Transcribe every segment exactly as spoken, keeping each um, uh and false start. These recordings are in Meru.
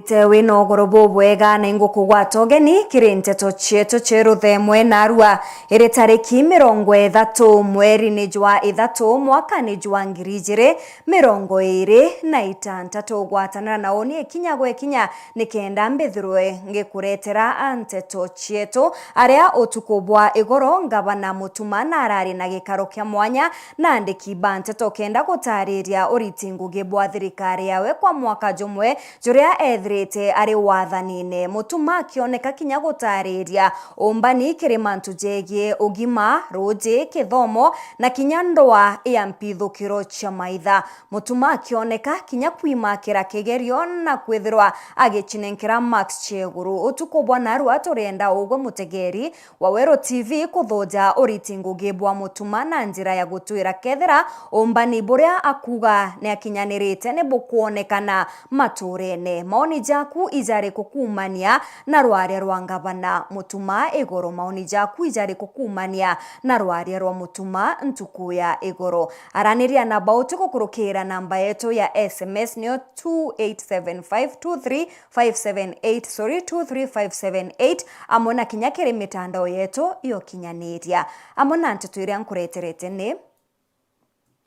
Te wina ugoro bubwega na ingukugwata ugeni kiri nteto cietu cia ruthemwe narua. Iri tariki mirongo ithatu mweri ni jwa ithatu mwaka ni jwa ngiri ijiri mirongo iri na itantatu. Gwatanira na uni ikinya gwe kinya nikenda mbithirwe ngikuretera nteto cietu, aria utuku bwa igoro ngavana Mutuma narari na gikaro kia mwanya na andiki ba nteto kenda gutariria uriti ngugi bwa thirikari yawe kwa mwaka jumwe juria ethirite ari wathanine. Mutuma akioneka kinya gutariria umbani kiri mantu jegie ugima, ruji, kithomo na kinya ndoa ya mpithukiro cia maitha. Mutuma akioneka kinya kwimakira kigerio na kwithirwa agicinenkera marks cia iguru. Utuku bwa narua turienda ugwe mutegeri wa Weru T V kuthuja uriti ngugi bwa Mutuma na njira ya gutwira kethira umbani buria akuga ni akinyanirite ni bukwonekana maturene. Maoni jaku ijari kukumania na rwaria rwa ngavana Mutuma igoro? Maoni jaku ijari kukumania na rwaria rwa Mutuma ntuku ya igoro? Araniria na bauti gukurukira namba yetu ya S M S niyo two eight seven five two three five seven eight, sorry, two three five seven eight, amwe na kinya kiri mitandao yetu ya ukinyaniria. Amwe na nteto iria nkureterete ni.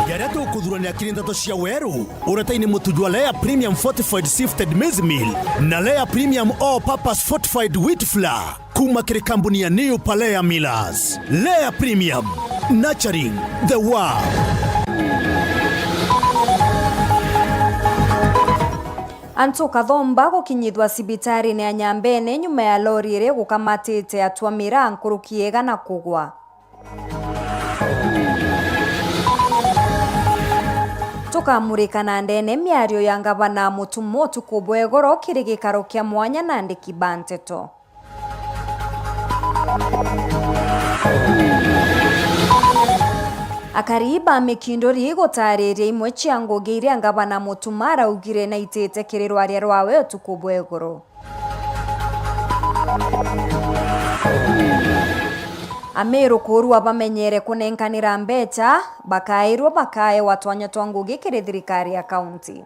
Jaria tukuthurania kiri nteto cia weru, uretaini mutu jwa Lea Premium Fortified Sifted Maize Meal na Lea Premium All Purpose Fortified Wheat Flour kuma kiri kambuni ya New Palea Millers. Lea Premium, nurturing the world. Antu kathomba gukinyithwa cibitarine ya Nyambene nyuma ya lori iria gukamatite atua miraa nkuruki igana kugwa. Tukamurika na ndene miario ya ngavana Mutuma utuku bwa igoro kiri gikaro kia mwanya na andiki ba nteto. Akari ba Mikinduri gutariria imwe cia ngugi iria ngavana Mutuma araugire na itite kiri rwaria rwawe utuku bwa igoro. Amiru kuurua bamenyere kunenkanira mbecha, bakairwa bakaewa twanya twa ngugi kiri thirikari ya kaunti.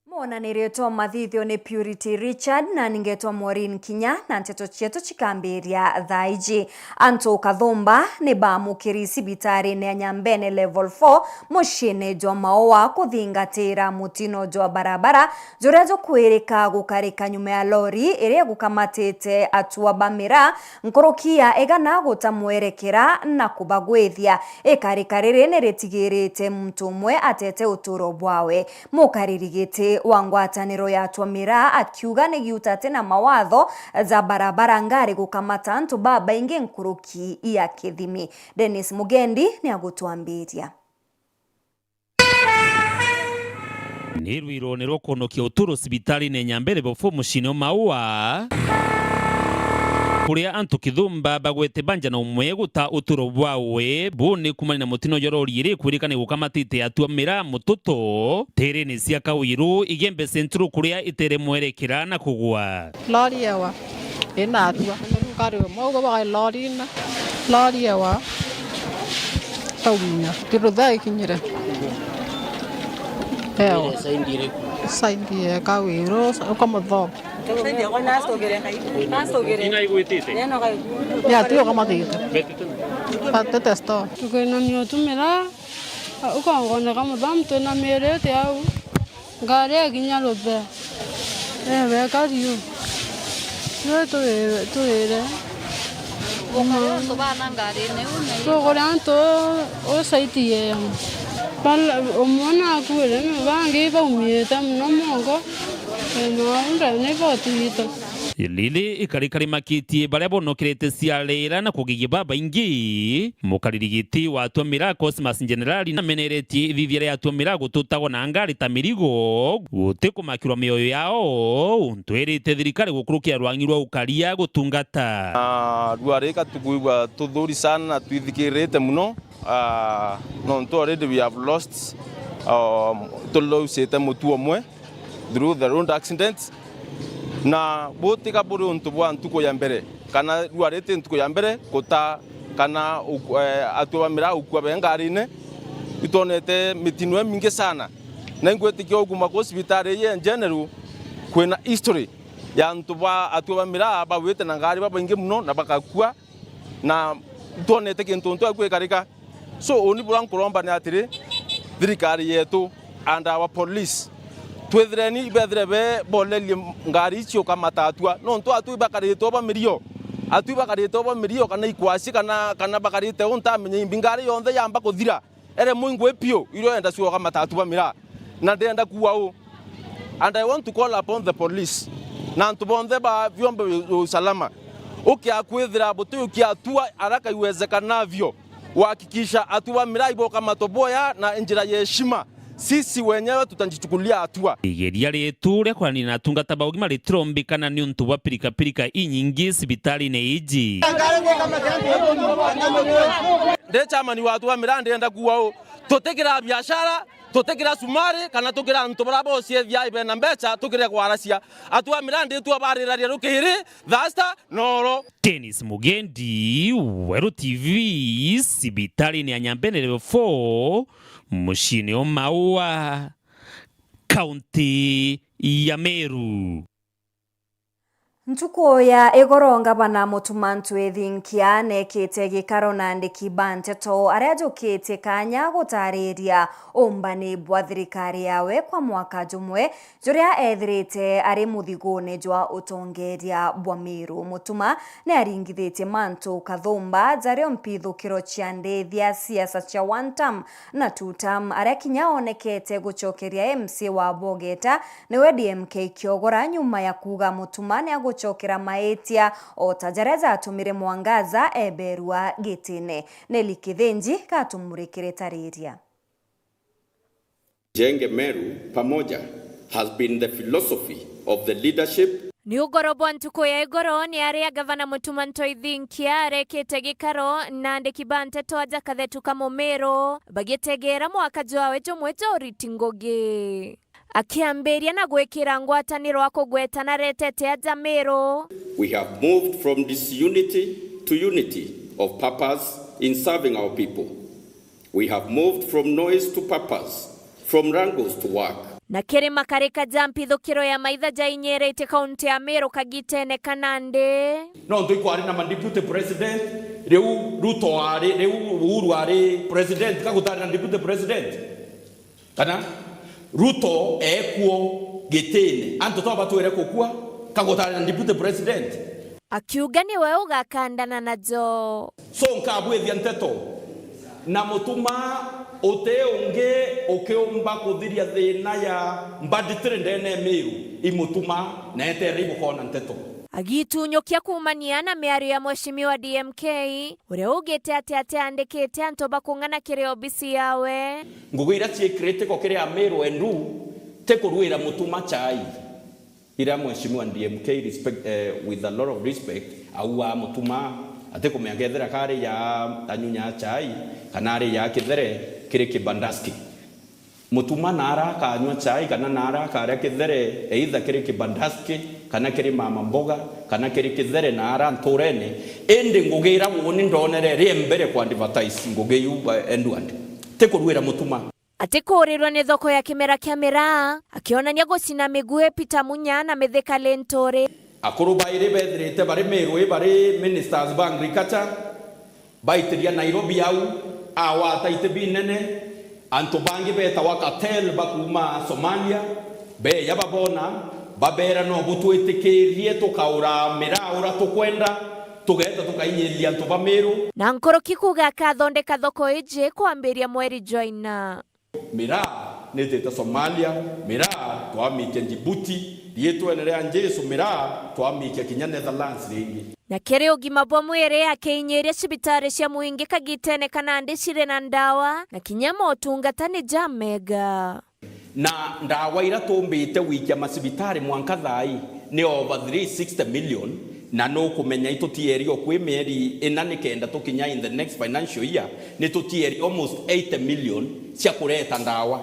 Mwonanirio twa mathithio ni Purity Richard na ningetwa Maureen Kinya, na nteto cietu cikambiria thaa iji. Antu kathumba ni baamukiri cibitarine ya Nyambene Level four muciine jwa Maua kuthingatira mutino jwa barabara juria jukwirika gukarika nyuma ya lori iria gukamatite atua ba miraa nkuruki ya igana guta mwerekera na kubagwithia. Ikarika riri ni ritigirite muntu umwe atete uturo bwawe. Mukariri giti wa ngwataniro ya atua miraa akiuga ni giutate na mawatho ja barabara ngari gukamata antu babaingi nkuruki ya kithimi. Dennis Mugendi ni agutwambiria. Ni rwiro ni rwa kuonokia uturo cibitarine ya Nyambene Level four muciine o Maua, kuria antu kithumba bagwete banja na umwe guta uturo bwawe. Bu ni kumania na mutino jwa lori iri kwirikana gukamatite atua miraa mututu tirine cia Kawiru, Igembe Central, kuria itere mwerekera na kugwa. Lori ewa. Ina atua. Ngari umwe ugo bagai lori na lori ewa. Tauminya. Tirutha ikinyire. Ewa. Saindi eka Wiru, uka Mutho. Saindi yakwa nasugire. Nasugire. Ina igwitite? Neno gai. Ya, tiyo kama thite. Betite na? Atete store. Tukainamia utumira, ukongoneka Mutho, tuinamirite au. Ngari ekinya ruthe, ebeka riu. Riu turi-, turire. Tukuria antu u saiti yenu. Bala-, umwe nakuire, bangi baumiite mono mongo. Ino ndene iboti itu. Lili ikarikarimakitie baria bonokerete ciarira na kugigia babaingi. Mukariri giti wa atua miraa Cosmas Jenerali nameneretie ithithia ria atua miraa gututagwa na ngari ta mirigo, guti kumakirwa mioyo yao, untu erite thirikari gukurukira rwangi rwa ukaria gutungata. Ah, rwarika tukwigua tuthuri sana na twithikirite muno, ah, nontu already we have lost, um, tulosite mutu umwe. through the road accidents, na butiga buri untu bwa ntuku ya mbere, kana rua riti ntuku ya mbere kuta kana uk-, eh, atua ba miraa ukua be ngarine. Itwonete mitino imingi sana, na ingwitikia uguma ku cibitari ii in general kwina history ya antu ba atua ba miraa bagwite na ngari babaingi muno na bagakua, na itwonete kintu ntu aku gikarika. So, uni buria nkuromba ni atiri, thirikari yetu and our police, twithireni ibethire be bolerie ngari icio kamata atua, nontu atui bakarite o ba mirio, atui bakarite o ba mirio, kana ikwasi, kana, kana bakarite o ntamenya imbi, ngari yonthe yamba kuthira, ere mwingwi piu, irio enda cio kamata atua ba miraa. Na ndenda kuuga u, and I want to call upon the police na antu bonthe ba vyombo vya usalama, ukia kwithira butiukia atua haraka iwezekanavyo, uhakikisha atua ba miraa iboka matoboya na njira ya heshima. Sisi wenyewe tutajichukulia hatua. Igeria ritu ria kwanina na atungata ba ugima ritirombikana niuntu bwa pirikapirika inyingi cibitari-ini iji. Ndi chairman wa atua ba miraa, ndienda kuuga u, tutikira biashara, tutikira sumari, kana tukira antu baria bociethia bena mbeca, tukire kwaracia. Atua ba miraa nditua bariraria rukiri, thasta, noro. Dennis Mugendi, Weru T V, cibitari-ini ya Nyambene level four, muciini o Maua, kaunti ya Meru. Ntuku ya igoro, ngavana Mutuma M'Ethingia neekite gikaro na andiki ba nteto aria ajukitie kaanya gutariria umbani bwa thirikari yawe kwa mwaka jumwe juria ethirite ari muthigune jwa utongeria bwa Meru. Mutuma ni aringithitie mantu kathumba jario mpithukiro cia ndithia siasa cia one term na two term, aria kinya onekete gucokeria M C A wa Bogeta, niwe D M K Kiogora, nyuma ya kuuga Mutuma ni agucokera maitia o ta jaria jatumire Mwangaza eberua gitine. Nelly Kithinji gatumurikire tariria. Jenge Meru pamoja has been the philosophy of the leadership. Ni ugoro bwa ntuku ya igoro ni aria Gavana Mutuma M'Ethingia arekite gikaro na andiki ba nteto aja kathetu ka Mumiru, bagitegeera mwaka jwawe jumwe jwa uriti ngugi. Akiambiria na gwikira ngwataniro a kugwetana aretete aja Miru. We have moved from disunity to unity of purpose in serving our people. We have moved from noise to purpose, from wrangles to work. Na kiri makarika ja mpithukiro ya maitha jainyirite kaunti ya Meru kagitene ka nandi. Nontu ikwari na ma deputy president, riu Ruto ari, riu Uhuru ari president, ka gutari na deputy president? Kana Ruto ekuo gitine, antu to batwire kukua, ka gutari na deputy president? Akiuga niwe ugakandana najo. So nkabwithia nteto, na Mutuma uti ungi ukiumba kuthiria thina ya mbanditiri ndene ya Miru, i Mutuma, na eterere ibukona nteto. Agitunyukia kuumania na miario ya Mheshimiwa D M K, uria ugite ati atiandikite antu bakung'ana kiri obisi yawe. Ngugi iria cii critical kiri Amiru endu ti kurwira Mutuma chai. Iria Mheshimiwa D M K respect, eh, with a lot of respect, auaa Mutuma, atikumenya kethira kari ya anyunya chai kana ari ya kithere kiri kibandaski. Mutuma naara akanyua chai kana naara akaria kithere, either kiri kibandaski kana kiri mama mboga kana kiri kithere naara nturene. Indi ngugi iria uuni ndonere iri mbere ku advertise ngugi iu, eh, endu andi. Ti kurwira Mutuma. Atikuurirwe ni thoko ya kimera kia miraa, akionania gucina miguu Peter Munya na Mithika Linturi. Akuru bairi bethirite bari Meru ii bari ministers ba agriculture, baitiria Nairobi au, awata iti binene, antu bangi betawa cartel bakuuma Somalia, beeja babona, babeera, "No butwitikirie tukaura miraa uria tukwenda, tugeeta tukainyiria antu ba Meru." Na nkuruki kuuga akathondeka thoko iji kwambiria mweri jwa ina. Miraa nitite Somalia, miraa twamikia Djibouti, riitwene ria Jesu miraa twamikia kinya Netherlands ringi. Na kiri ugima bwa mwiri, akiinyiria cibitari cia mwingi kagitene ka nandi ciri na ndawa, na kinya motungata ni jamega. Na ndawa iria tumbite gwikia macibitari mwanka thaa ii ni over three sixty million, na nukumenya itutieri o kwi mieri ina nikenda tukinya in the next financial year, nitutieri almost eighty million cia kureta ndawa.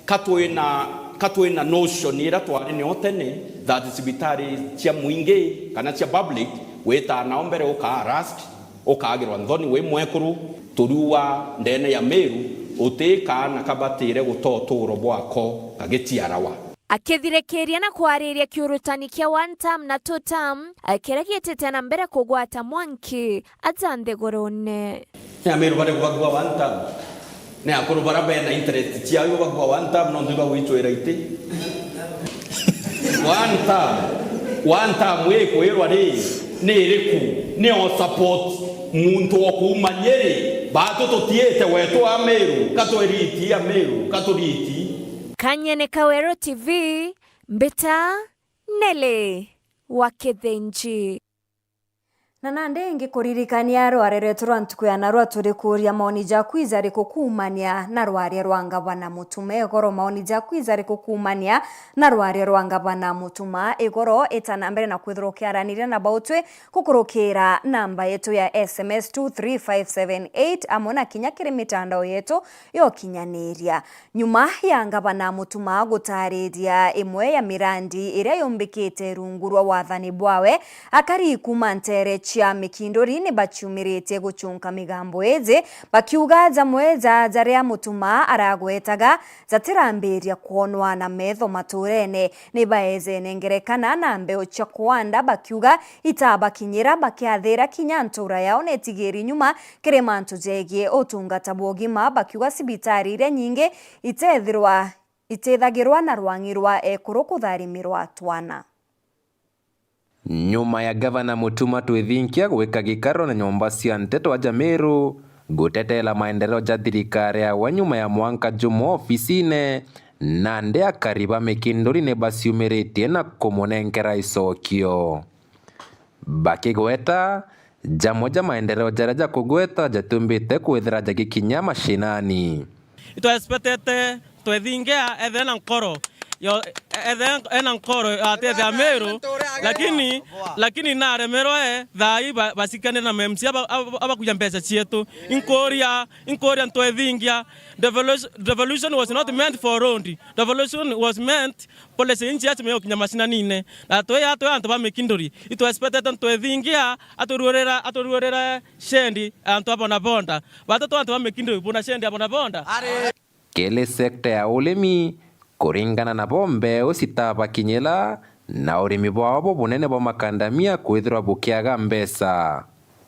Ka twina Ka twina notion ira twari nio tene that cibitari cia mwingi kana cia public witaa nao mbere ukaa harassed, ukaagirwa nthoni wi mwekuru, turiuga ndene ya Meru uti kaana kabatire guta uturo bwako kagiciarawa. Akithirikiria na kwariria kiurutani kia one term na two term, kiria giitite na mbere kugwata mwanki aja nthigurune. Ni Ameru bari bagua one term? Ni akuru bara bena interest ciao bagua one term, nontu ibagwicwira iti? One term, one term ikwirwa ri, ni iriku? Ni o support muntu o kuuma Nyeri? Batu tutiite wetu Ameru, ka twiriti Ameru, ka turiti? Kanyene ka Weru T V, mbita Nelly wa Kithinji. Na nandi ingi kuririkania rware rwetu rwa ntuku ya narua, turi kuuria maoni jaku jariku kuumania na rwaria rwa ngavana Mutuma igoro? Maoni jaku jariku kuumania na rwaria rwa ngavana Mutuma igoro? Ita na mbere na kwithirwa ukiaraniria na bautwi kukurukira namba yetu ya S M S two three five seven eight amwe na kinya kiri mitandao yetu ya ukinyaniria. Nyuma ya ngavana Mutuma gutaariria imwe ya mirandi iria yumbikite rungu rwa wathani bwawe, akari kuuma nteere cia Mikinduri ni baciumiritie gucunka migambo iji, bakiuga jamwe ja jaria Mutuma aragwetaga jatirambiria kwonwa na metho matuurene. Ni baejene ngerekana na mbeu cia kuanda, bakiuga itabakinyira, bakiathira kinya ntuura yao ni itigiri nyuma kiri mantu jegie utungata bwa ugima, bakiuga cibitari iria nyingi itethirwa, itethagirwa na rwang'i rwa ekuru kutharimirwa twana. Nyuma ya Gavana Mutuma Twithinkia gwika gikaro na nyomba cia nteto aja Meru gutetela maendeleo ja thirikari yawe nyuma ya mwanka jumwe ofisine, nandi akari ba Mikinduri ni baciumiritie na kumunenkera icokio. Bakigweta, jamwe ja maendeleo jaria jakugweta jatiumbite kwithira jagikinya mashinani. Itwespetete Twethingia ethe na nkoro yo, ethe ena nkoro atethia Meru, lakini, lakini naremerwe thaa ii ba-, basikane na M C A aba-, aba-, abakuja mbeca cietu. Inkuria, inkuria Twethingia, devolution, devolution was not meant for road. Devolution was meant policy inchi yatumire gukinya mashinanine. Na twi, twi antu ba Mikinduri, itwespetete Twethingia aturuurira, aturuurire shendi antu a bodaboda. Batu twi antu ba Mikinduri buna shendi ya bodaboda. Kiri sekta ya urimi, kuringana nabo mbeu citabakinyira, na urimi bwao bubunene bwa makandamia kwithirwa bukiaga mbeca.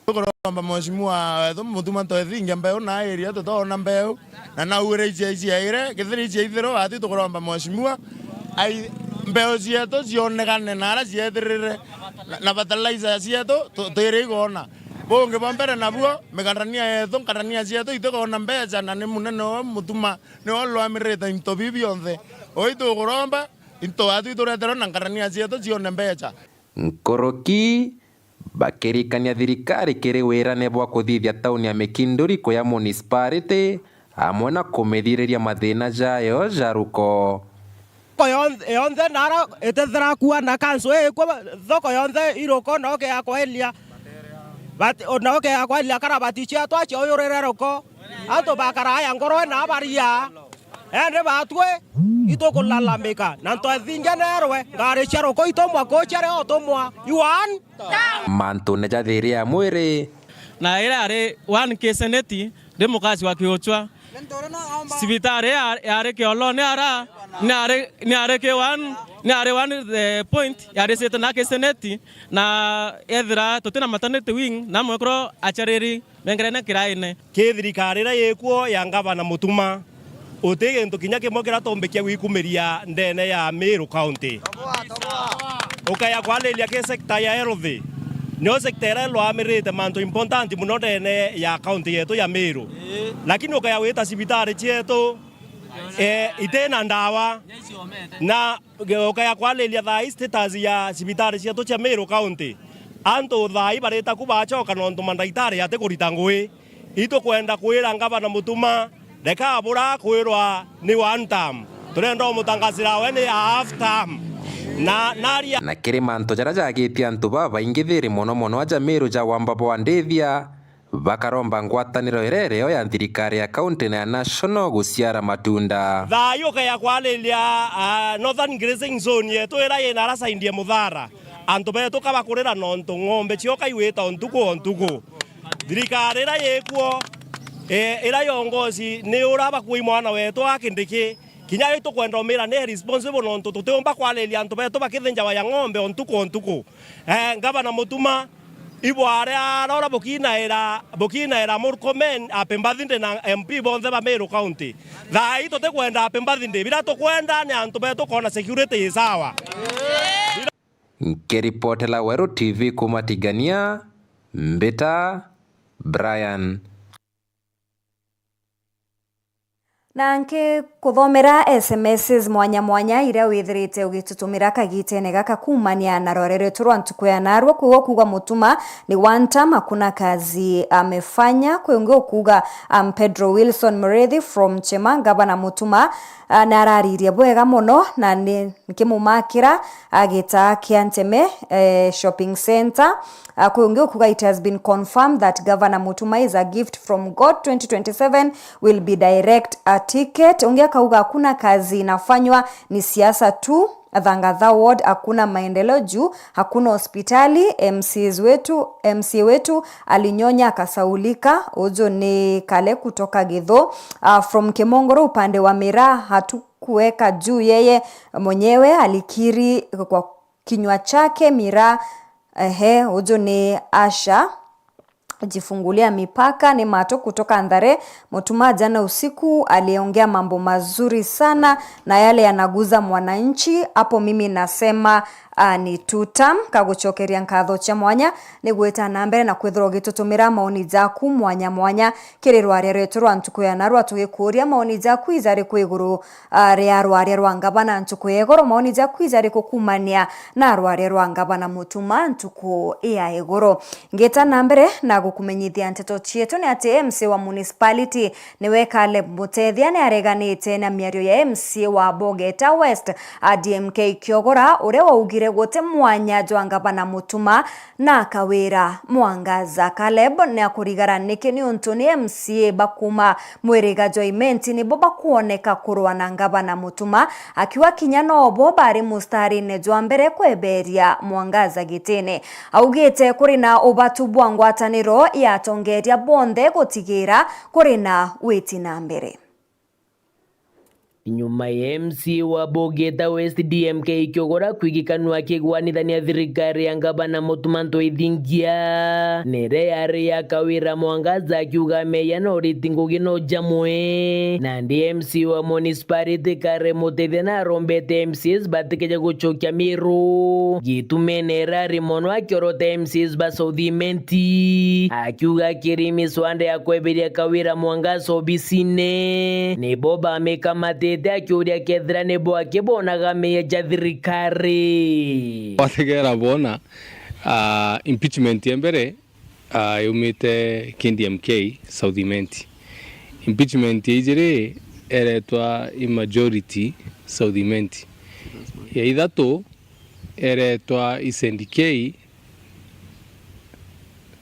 Tukuromba mheshimiwa wetu Mutuma Twethingia mbeu na area tutoona mbeu, na nauire icia iciaire, kethira iciaithirwa, ati tukuromba mheshimiwa, ai, mbeu cietu cionekane na aria ciethirire, na, na fertilizer cietu tu-, twire igona. Bungi bwa mbere nabuo, mikandania yetu, nkandania cietu itikona mbeca, na ni munene o Mutuma niwe urwamirite into biu bionthe. Uu itukuromba, into atu itureterwe na nkandania cietu cione mbeca. Nkuruki, bakirikania thirikari kiri wirane bwa kuthithia tauni ya Mikinduri kuya municipality, amwe na kumithiriria mathina jayo ja ruko. Thoko yonthe, yonthe nara itethera kuwa na kanso ikwa, thoko yonthe iruko noke ya kwaelia. But noke ya kwaelia karabati cia twacio uyurire ruko. Antu bakara aya ngoro na baria. Ende batwe itukulalamika na Twethingia nerwe ngari cia ruko itumwa kucia rio utumwa. Yuan. Mantune ja thiiri ya mwiri. Na iria ari one K seneti, ndi mukasi wa Kiuchwa. Cibitari ya-, yari Kiolone ara, ni ari, ni ari ki one, ni ari one, eh, point, yari cite na ki seneti, na ethira tutina maternity wing, na mwekuru aciariri mengerene kiraine. Ki thirikari iria yikuo ya ngavana Mutuma, uti gintu kinya kimwe kiria tumbikia gwikumiria ndene ya Meru County. Ukaya kwariria ki sector ya health, nio sector iria irwamirite mantu important muno ndene ya county yetu ya Meru. Lakini ukaya wita cibitari cietu, eh, itina ndawa. Na ukaya kwariria thaa ii status ya cibitari cietu cia Meru County. Antu thaa ii barita ku bacoka nontu mandagitari atikurita ngui. Itukwenda kwira ngavana Mutuma, reka abura kwirwa ni one term. Turenda umutangasira we ni a half term. Na naria. Na kiri mantu jaria jagitie antu babaingi thiiri, mono mono aja Meru ja wamba bwa ndithia, bakaromba ngwataniro iria irio ya thirikari ya kaunti na ya national guciara matunda. Thayu ukaya kwariria, ah, Northern Grazing Zone yetu ira yina ara side ya Muthara. Antu betu kabakurira nontu ng'ombe cioka igwita o ntuku o ntuku. Thirikari ira yikuo, eh, ira yongoci ni ura bakui mwana wetu a Kindiki. Kinya itukwenda umira ni responsible nontu tutiumba kwariria antu betu bakithinjawa ya ng'ombe o ntuku o ntuku. Eh, Ngavana Mutuma, ibware arora bukinaira, bukinaira Murkomen, happy birthday na M P bonthe ba Meru County. Thaa ii tutikwenda happy birthday. Bira tukwenda ni antu betu kona security i sawa. Nkiripotela Weru T V kuma Tigania, mbita Brian. Na nki kuthomera S M Ss mwanya mwanya iria withirite ugitutumira kagitene gaka kuumania na rware rwetu rwa ntuku ya narua, kwigua kuuga Mutuma ni one term, hakuna kazi amefanya. Kwi ungi ukuuga, um, Pedro Wilson Muriithi from Chema, Ngavana Mutuma, ah, nararirie bwega mono na ni nkimumakira agita kia Nteme, eh, shopping centre. Ah, kwi ungi ukuga, "It has been confirmed that Governor Mutuma is a gift from God, twenty twenty-seven will be direct a ticket." Ungi akauga, "Hakuna kazi inafanywa, ni siasa tu. Thangatha ward hakuna maendeleo juu hakuna hospitali. M Cs wetu, M C A wetu alinyonya akasaulika." Uju ni Kale kutoka Githu. Ah, from Kimongoro upande wa miraa hatukuweka juu, yeye mwenyewe alikiri kwa kinywa chake miraa. Ehe, uju ni Asha. Jifungulia mipaka ni Mato kutoka Ndhare. Mutuma jana usiku aliongea mambo mazuri sana na yale yanaguza mwananchi. Hapo mimi nasema, ah, ni two term. Kagucokeria nkatho cia mwanya ni gwita na mbere na kwithirwa ugitutumira maoni jaku mwanya mwanya kiri rwaria rwetu rwa ntuku ya narua, tugikuuria maoni jaku ijariku iguru ah, ria rwaria rwa ngavana ntuku ya igoro. Maoni jaku ijariku kuumania na rwaria rwa ngavana Mutuma ntuku ya igoro? Ngita na mbere na gukumenyithia nteto cietu ni ati M C A wa municipality niwe Caleb Mutethia ni areganite na miario ya M C A wa Bogeta West, a D M K Kiogora, uria waugire guti mwanya jwa ngavana Mutuma na Kawira Mwangaza. Caleb ni akurigara niki niuntu ni M C A ba kuuma mwiriga jwa Imenti nibo bakwoneka kurwa na ngavana Mutuma, akiuga kinya nobo bari mustarine jwa mbere kweberia Mwangaza gitine. Augite kuri na ubatu bwa ngwataniro ya atongeria bonthe gutigira kuri na witi na mbere. Nyuma ya M C A wa Bogeta West D M K Kiogora kwigikanua akigwanithania thirikari ya ngavana Mutuma Ntwithingia, niria yari ya Kawira Mwangaza akiuga meya no riti ngugi no jamwe. Nandi M C A wa municipality Kale Mutethia narombete M C As batikeje gucokia Miru gitumene irari mono akiorota M C As ba South Imenti. Akiuga kiri miswanda ya kweberia Kawira Mwangaza obisine, nibo bamikamatite akiuria kethira nibo akibonaga meya ja thirikari. Wategera bona, ah, impeachment ya mbere, ah, yumite K D M K South Imenti. Impeachment ya ijiri eretwa i majority South Imenti. Ya ithatu eretwa i Sendikei.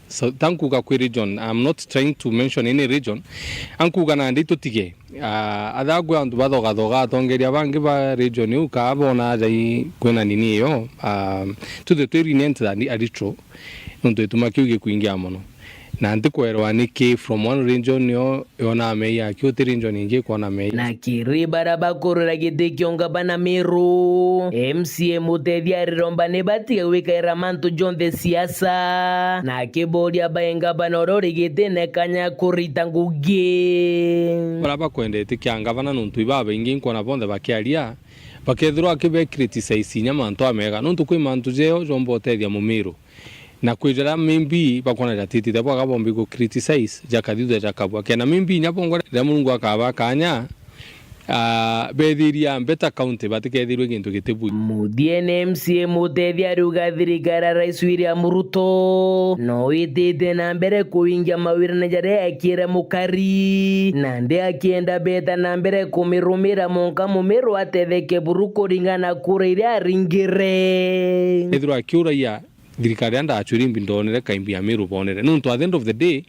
So, tankuga kwi region, I'm not trying to mention any region. Ankuga nandi tutige. Ah, athagwe antu bathogathoga atongeria bangi ba region iu kaa bona aja i kwina nini iyo. Ah, tuthe twi lenient than a little. Nontu gituma kiu gikwingia mono. Na ntikwerwa niki from one region yo yona mei aki uti region ingi ikwona mei. Na kiri bara bakurira giti kio ngavana Miru, M C A Mutethia ariromba ni batige gwikaira mantu jonthe siasa, na akiboria bae ngavana uria uri gitine kanya kurita ngugi. Bara bakwendete kia ngavana nontu ibabaingi nkwona bonthe bakiaria, bakethirwa akibe criticize inya mantu amega, nontu kwi mantu jeo jomba utethia Mumiru. Na kwi jaria maybe bakwona jatitite bwaga bombi gu criticize, jakathithua jakabua. Kenda maybe inya bongwa riria Murungu akaba kanya, ah, bethiria better county batikethirwe gintu gitibui. Muthiene M C A Mutethia ariuga thirikari ya Rais William Ruto no itite na mbere kuingia mawirane jaria ekire mukari, na ndi akienda beta na mbere kumirumira monka Mumiru atetheke buru kuringana na kura iria aringire. Ethirwa akiuragia thirikari ya ndachuri mbi ndonere kaimbi ya Miru bonere. Nontu at the end of the day,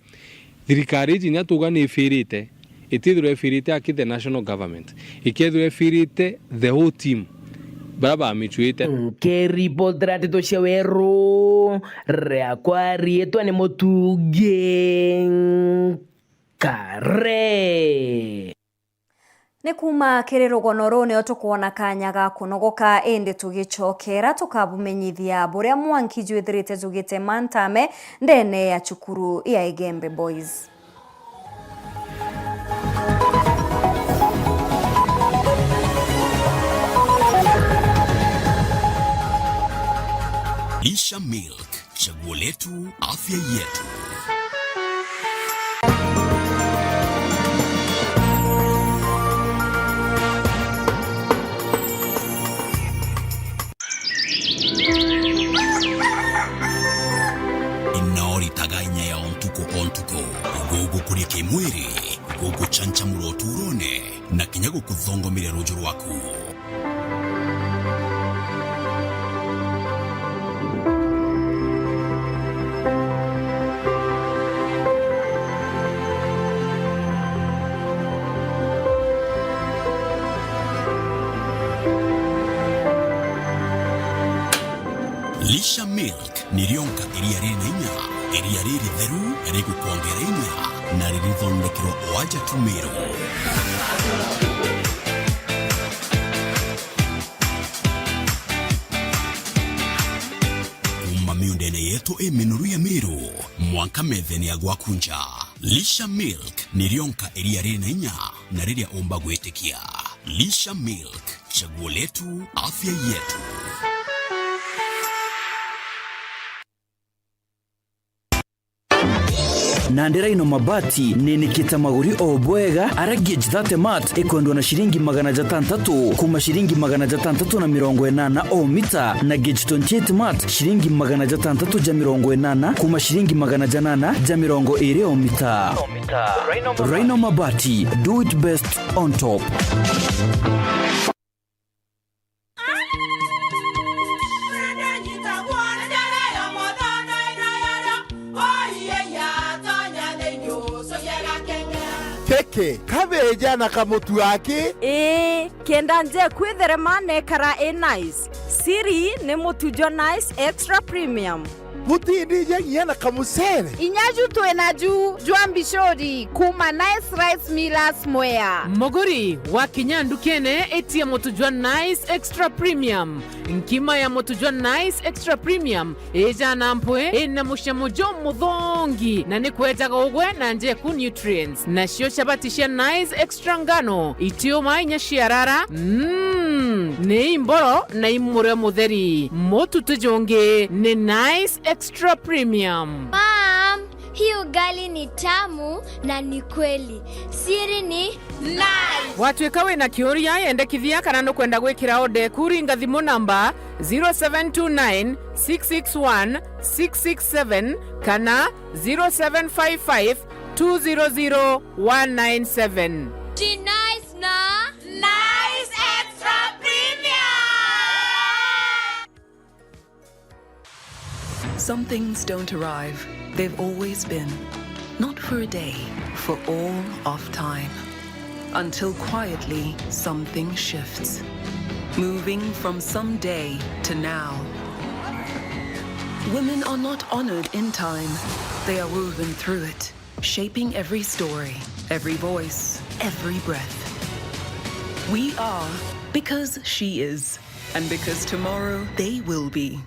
Thirikari iji inya tuuga ni ifirite, itithirwa ifirite aki the national government, ikethirwa ifirite the whole team baria bamichuite. Nkiripotera ndeto cia weru, riakwa riitwa ni Mutungi Nkare. Ni kuuma kiri rugono ruu nio tukwona kanya ga kunogoka, indi tugicokera tukabumenyithia buria mwanki jwithirite jugite mantame ndene ya cukuru ya Igembe Boys. Lisha Milk. Chaguo letu, afya yetu. Ino ritaga inya ya o ntuku o ntuku, gugukuria kimwiri, guguchanchamura uturone, na kinya gukuthongomeria ruju rwaku. Lisha Milk. Ni rionka iria riri na inya, iria riritheru rigukwongera inya, na ririthondekerwa o aja tu Meru. Kuuma miundene yetu i minoru ya Meru, mwanka methene ya gwaku nja. Lisha Milk ni rionka iria riri na inya na riria umba gwitikia. Lisha Milk. Chaguo letu, afya yetu. Nandi Rhino Mabati ninikite maguri o bwega, ara gauge thirty mat ikwendwa na ciringi magana jatantatu kuma ciringi magana jatantatu na mirongo inana o mita, na gauge twenty-eight mat ciringi magana jatantatu ja mirongo inana kuma ciringi magana janana ja mirongo iri o mita. Rhino Mabati, do it best on top. Keke, kabeja na kamutu aki. Ii, kenda nje kwitherema nekara i nice. Siri ni mutu jwa Nice Extra Premium. Butindija nginya na kamucere. Inya ju twi naju jwa mbicuri kuma Nice Rice Millers Mwea. Muguri, wakinya ndukene, itia mutu jwa Nice Extra Premium. Nkima ya mutu jwa Nice Extra Premium ijana mpwi, ina mucamo jumuthongi, na ni kwejaga ugwe na njeku nutrients. Nacio chabati cia Nice Extra ngano, itiuma inya ciarara, mm, ni imboro na imurio mutheri. Mutu ti jungi, ni Nice Extra Premium. Mom, hii ugali ni tamu na ni kweli. Siri ni Nice. Watuika wina kiuria, yendekithia kana nukwenda gwikira order eku, ringa thimu namba zero seven two nine, six six one, six six seven kana zero seven five five, two zero zero, one nine seven. Ti Nice na Nice Extra Premium. Some things don't arrive. They've always been. Not for a day, for all of time. Until quietly, something shifts. Moving from someday to now. Women are not honored in time. They are woven through it, shaping every story, every voice, every breath. We are because she is, and because tomorrow they will be.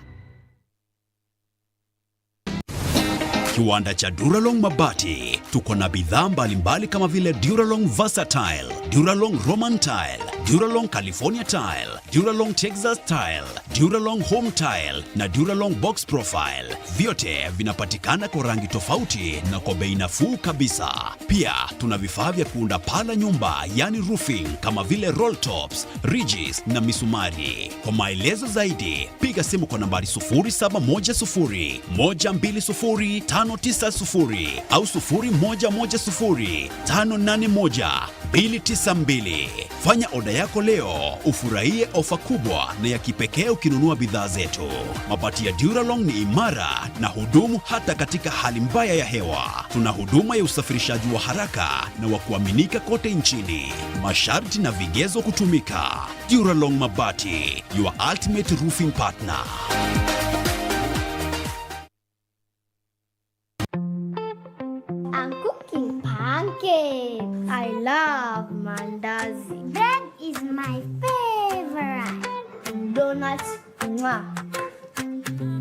Kiwanda cha Duralong Mabati. Tuko na bidhaa mbalimbali kama vile Duralong Versatile, Duralong Roman Tile, Duralong California Tile, Duralong Texas Tile, Duralong Home Tile na Duralong Box Profile. Vyote vinapatikana kwa rangi tofauti na kwa bei nafuu kabisa. Pia tuna vifaa vya kuunda paa la nyumba, yani roofing, kama vile roll tops, ridges na misumari. Kwa maelezo zaidi, piga simu kwa nambari sufuri saba moja sufuri, moja mbili sufuri, tano tisa sufuri au sufuri moja moja sufuri, tano nane moja, mbili tisa mbili. Fanya oda yako leo, ufurahie ofa kubwa na ya kipekee ukinunua bidhaa zetu. Mabati ya Duralong ni imara na hudumu hata katika hali mbaya ya hewa. Tuna huduma ya usafirishaji wa haraka na wa kuaminika kote nchini. Masharti na vigezo kutumika. Duralong Mabati, your ultimate roofing partner. I'm cooking pancakes. I love mandazi. Bread is my favorite. Donuts, mwah.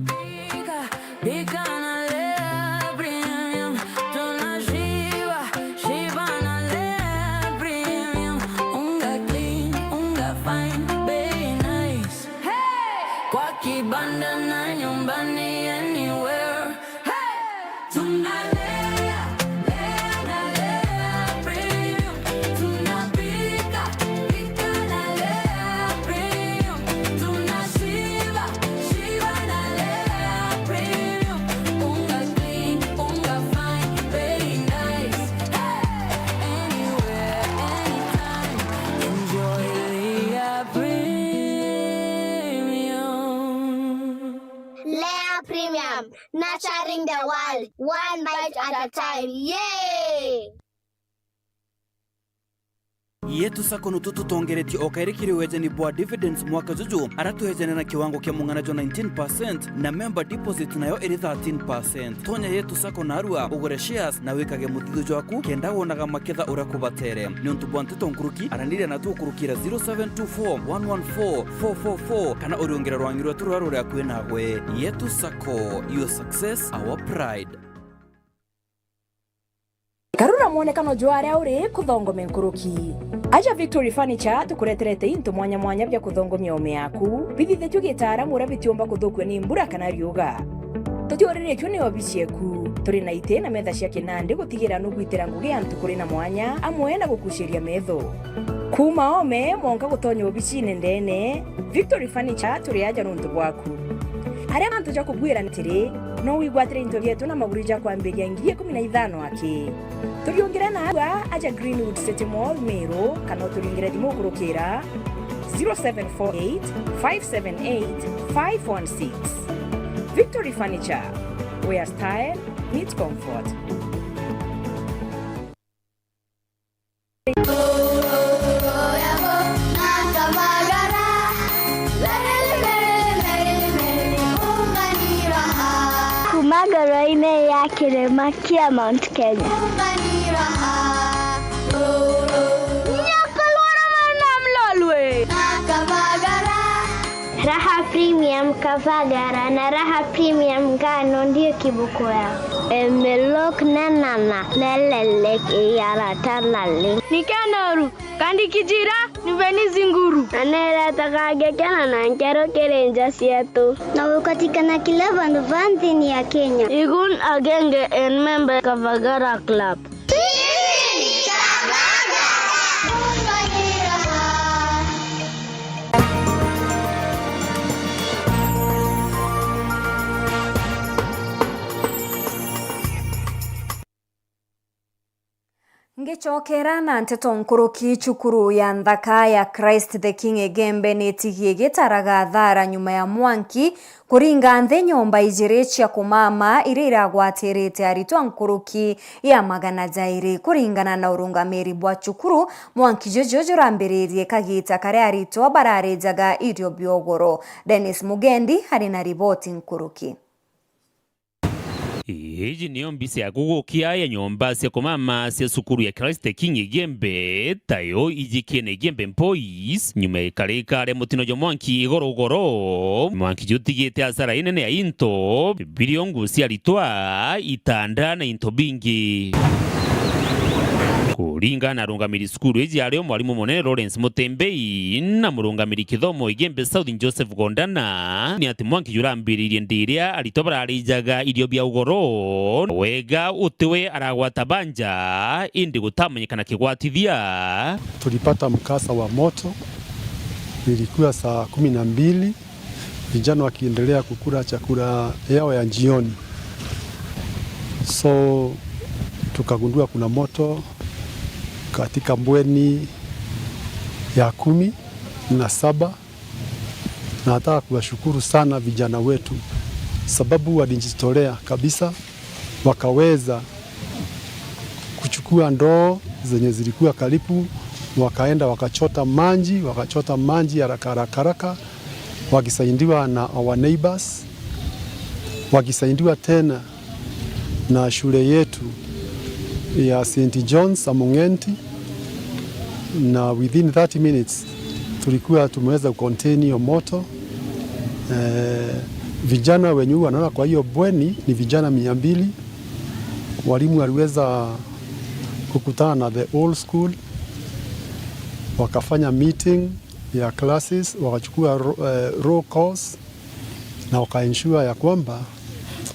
Pika, pika na Lea Premium. Tunashiba, shiba na Lea Premium. Unga clean, unga fine, bei nice. Hey! Kwa kibanda na nyumbani, anywhere. Hey! Tunalea, lea na Lea Premium. Tunapika, pika na Lea Premium. Tunashiba, shiba na Lea Premium. Unga clean, unga fine, very nice. Hey! Anywhere, anytime. Enjoy Lea Premium. Lea Premium, nurturing the world, one bite at a time. Yay! Yetu Sacco nutu tutongeretie o kairi kiri wejani bwa dividends mwaka juju, ara twejane na kiwango kia mung'ana jwa nineteen percent, na member deposit nayo iri thirteen percent. Tonya Yetu Sacco narua, ugure shares, na wikage muthithu jwaku, kenda wonaga maketha uria kubatere. Niuntu bwa nteto nkuruki, araniria natu ukurukira zero seven two four one one four four four four, kana uriungire rwangi rwetu ruria ruri akui nagwe. Yetu Sacco, your success, our pride. Garura mwonekano jwa aria uri kuthongome nkuruki. Aja Victory Furniture tukureterete into mwanya mwanya bia kuthongomia ome yaku, bithithitue gitaaramu uria bitiumba kuthukua ni mbura kana riuga. Tutiuriritue ni obici eku. Turi na iti na metha cia kinandi gutigira nugwitira ngugi antu kuri na mwanya, amwe na gukuciria metho. Kuuma ome mwanka gutonya obicine ndene, Victory Furniture turi aja nuntu bwaku. Aria mantu ja kugwira ni atiri, no wigwatire into bietu na maguri ja kwambiria ngiri ikumi na ithano aki. Turiungire na agua aja Greenwood City Mall, Meru, kana uturingire thimu ukurukira zero seven four eight five seven eight five one six. Victory Furniture, where style meets comfort. Kuma ngoro-inĩ ya kĩrĩma kĩa Mount Kenya. Nyakalwara mwana mlolwe. Raha Premium Kavagara na Raha Premium Ngano ndio kiboko yao. Emelok nenana nelelek iyarata nali. Nikenoru, kandi kijira, niveni zinguru. Na neretaga ngekena na nkero kiri nja cietu. Na ukatikana kila vandu va nthini ya Kenya. Igun agenge en member Kavagara Club. Ngicokera na nteto nkuruki, cukuru ya nthaka ya Christ the King Igembe nitigie gitaraga thara nyuma ya mwanki kuringa nthi nyomba ijiri cia kumama iria iragwatirite aritwa nkuruki ya magana jairi. Kuringana na urungamiri bwa cukuru, mwanki juju jurambiririe kagita karia aritwa bararijaga irio bia ugoro. Dennis Mugendi ari na riboti nkuruki. Iji niyo mbica ya kugukia ya nyomba cia kumama cia cukuru ya Christ the King Igembe, tayo ijikie na Igembe Boys, nyuma ikarika ria mutino jwa mwanki igoro ugoro. Mwanki jutigite asara inene ya into, birio, nguo cia aritwa, itanda na into bingi. Kuringana na arungamiri cukuru iji, ario mwarimu munene Lawrence Mutembei na murungamiri kithomo Igembe South Joseph Gondana, ni ati mwanki jurambiririe ndi iria aritwa bararijaga irio bia ugoro, wega utiwe aragwata banja, indi gutamenyekana kigwatithia. Tulipata mkasa wa moto, ilikuwa saa kumi na mbili, vijana wakiendelea kukula chakula yao ya jioni. So, tukagundua kuna moto katika bweni ya kumi na saba. Na nataka kuwashukuru sana vijana wetu, sababu walijitolea kabisa, wakaweza kuchukua ndoo zenye zilikuwa karibu, wakaenda wakachota maji, wakachota maji haraka, haraka, haraka, wakisaidiwa na our neighbors, wakisaidiwa tena na shule yetu ya Saint John's Among'enti, na within thirty minutes tulikuwa tumeweza kucontain hiyo moto. Eh, vijana wenye huwa wanaona kwa hiyo bweni ni vijana mia mbili. Walimu waliweza kukutana na the whole school, wakafanya meeting ya classes, wakachukua ro-, eh, roll calls na wakaensure ya kwamba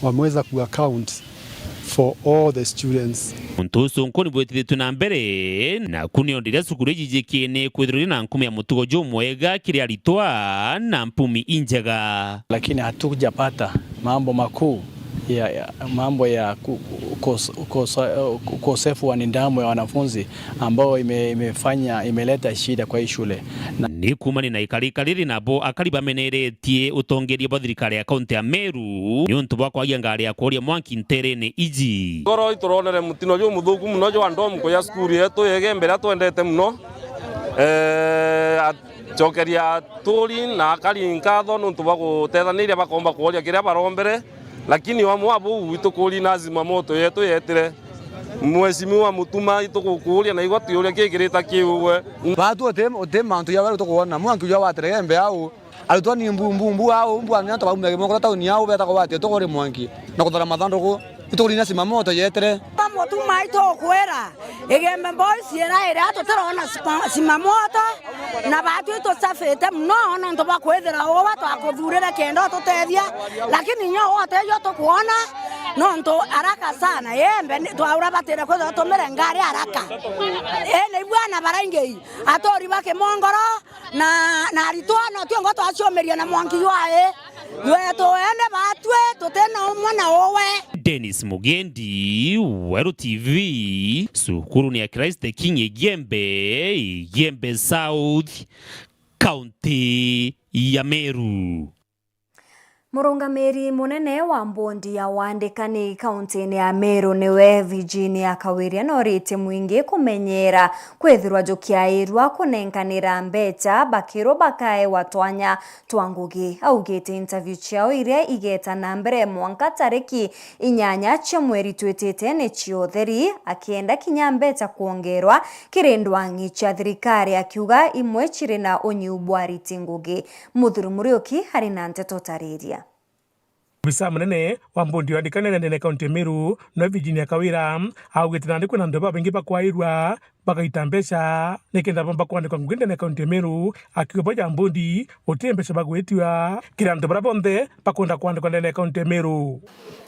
wameweza kuaccount for all the students. Untu ucio nkuni bwitithitue na mbere, naku ni ondiria cukuru iji jikiene kwithirwa iri na nkumi ya mutugo jumwega kiri aritwa na mpumi injega. Lakini hatujapata mambo makuu ya, ya, mambo ya ku-, ukos-, ukos-, ukosefu wa nidhamu ya wanafunzi ambao ime-, imefanya, imeleta shida kwa hii shule. Na ni kuumania na ikarika riri nabo akari bameneretie utongeria bwa thirikari ya kaunti ya Meru niuntu bwa kwagia ngari ya kworia mwanki nterene iji. Ngoro ituronere mutino jumuthuku muno jwa ndomu kuya cukuru yetu ya Igembe iria twendete muno. Eh, acokeria aturi na akari nkatho niuntu bwa gutethaniria bakomba kworia kiria barombere. Lakini wamwe wa buu, itukuri na zimamoto yetu yetire. Mheshimiwa Mutuma, itugukuuria na igwa twiuria kii kirita kiu we. Baatu uti, uti mantu ja weru tukwona. Mwanki uja waterege mbe au. Arutwa ni mbu, mbu, mbu au, mbu anya twaumia Gimongoro tauni au, beta kugwatia tukuri mwanki na kuthara mathanduku. Itukuri na zimamoto yetire. Mutuma itukwira. Igembe Boys iraira tutirona sima-, simamoto, na baatu itucabite mono nontu bwa kwithira uwe twakuthurire kenda ututethia, lakini inya uwe utethio tukwona nontu haraka sana. Igembe ni-, twaura batire kwithirwa tumire ngari haraka. Ii, ni bwana baraingi aturi ba Kimongoro na, na aritwa no tiongo twaciumiria na mwanki jwa ii. Jwetu ene batue, tutina umwe na uwe. Dennis Mugendi, Weru T V, cukuru ni ya Christ the King Igembe, Igembe South, kaunti ya Meru. Murungamiri munene wa mbondi ya waandikani kauntiine ya Meru niwe Virginia Kawiria, noritie mwingi kumenyera kwithirwa jukiairwa kunenkanira mbeca bakirwo bakaewa twanya twa ngugi. Augite interview ciao iria igeeta na mbere mwanka tariki inyanya cia mweri twitite ni cia utheri, akienda kinya mbeca kwongerwa kiri ndwang'i cia thirikari, akiuga imwe ciri na unyiu bwa ariti ngugi. Muthuri Muriuki ari na nteto tariria. Ofisa munene wa mbondi ya andikani ndene kaunti ya Meru, no Virginia Kawira, augite nandi kwina antu babaingi bakwairwa bagaita mbeca nikenda bomba kwandikwa ngugi ndene kaunti ya Meru, akiuga bo ja mbondi guti mbeca bagwitiwa kiri antu baria bonthe bakwenda kwandikwa ndene kaunti ya Meru.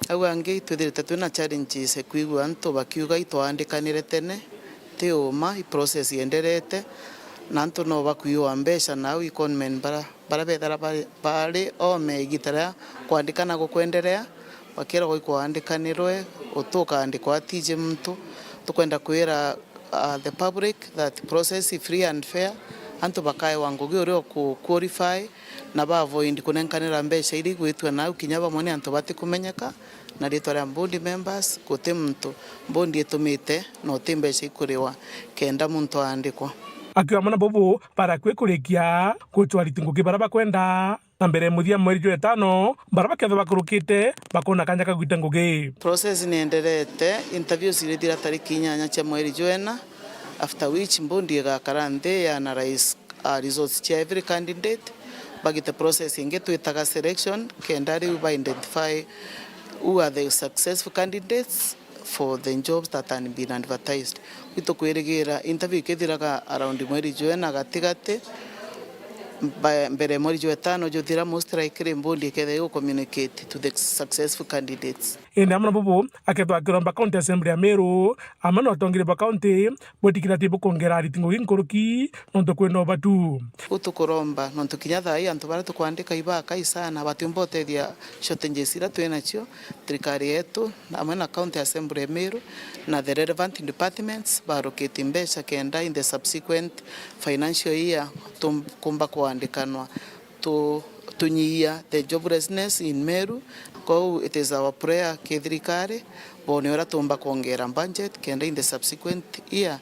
Au angi twithirite twina challenges ya kwigua antu bakiuga itwaandikanire tene, ti uma, i process yenderete, na antu no bakuiwa mbeca na au i conmen bara, bara bethira bari, bari ome igita ria kwandikana gukwenderea, bakiragwa ikwaandikanirwe, utukaandikwa atiji muntu. Tukwenda kwira, uh, the public that process is free and fair, antu bakaewa ngugi uria uku qualify, na ba avoid kunenkanira mbeca iria igwitwa nau kinya bamwe ni antu batikumenyeka, na ritwa ria board members, guti muntu board itumite, na uti mbeca ikuriwa kenda muntu aandikwa. Akiuga amwe na bobo barakwi kurikia gwitwa ariti ngugi baria bakwenda, na mbere muthia mweri jwa itano, baria bakethwa bakurukite bakona kanya ka gwita ngugi. Process ni enderete, interviews irithira tariki inyanya cia mweri jwa ina, after which board igakara nthi ya analyze uh, results cia every candidate, bagite process ingi twitaga selection, kenda riu ba identify who are the successful candidates for the jobs that had been advertised. Kwi tukwirigira interview ikithiraga around mweri jwa ina gatigati, Mba-, mbere mweri jwa etano juthira, most likely mbundi ikethira igu communicate to the successful candidates. Indi amwe na bubu, akethwa akiromba County Assembly ya Meru, amwe na atongeria ba county, bwetikira ati bukongera ariti ngugi nkuruki, nontu kwina ubatu. Uu tukuromba, nontu kinya thaa ii antu baria tukwandika ibaka isana, batiumba utethia shortages iria twinacio, thirikari yetu, amwe na County Assembly ya Meru, na the relevant departments, barukite mbeca kenda in the subsequent financial year, tum-, kumba kwandikanwa. Tu-, tunyihia the joblessness in Meru. Kou it is our prayer ki thirikari bone uria tumba kwongera budget kenda in the subsequent year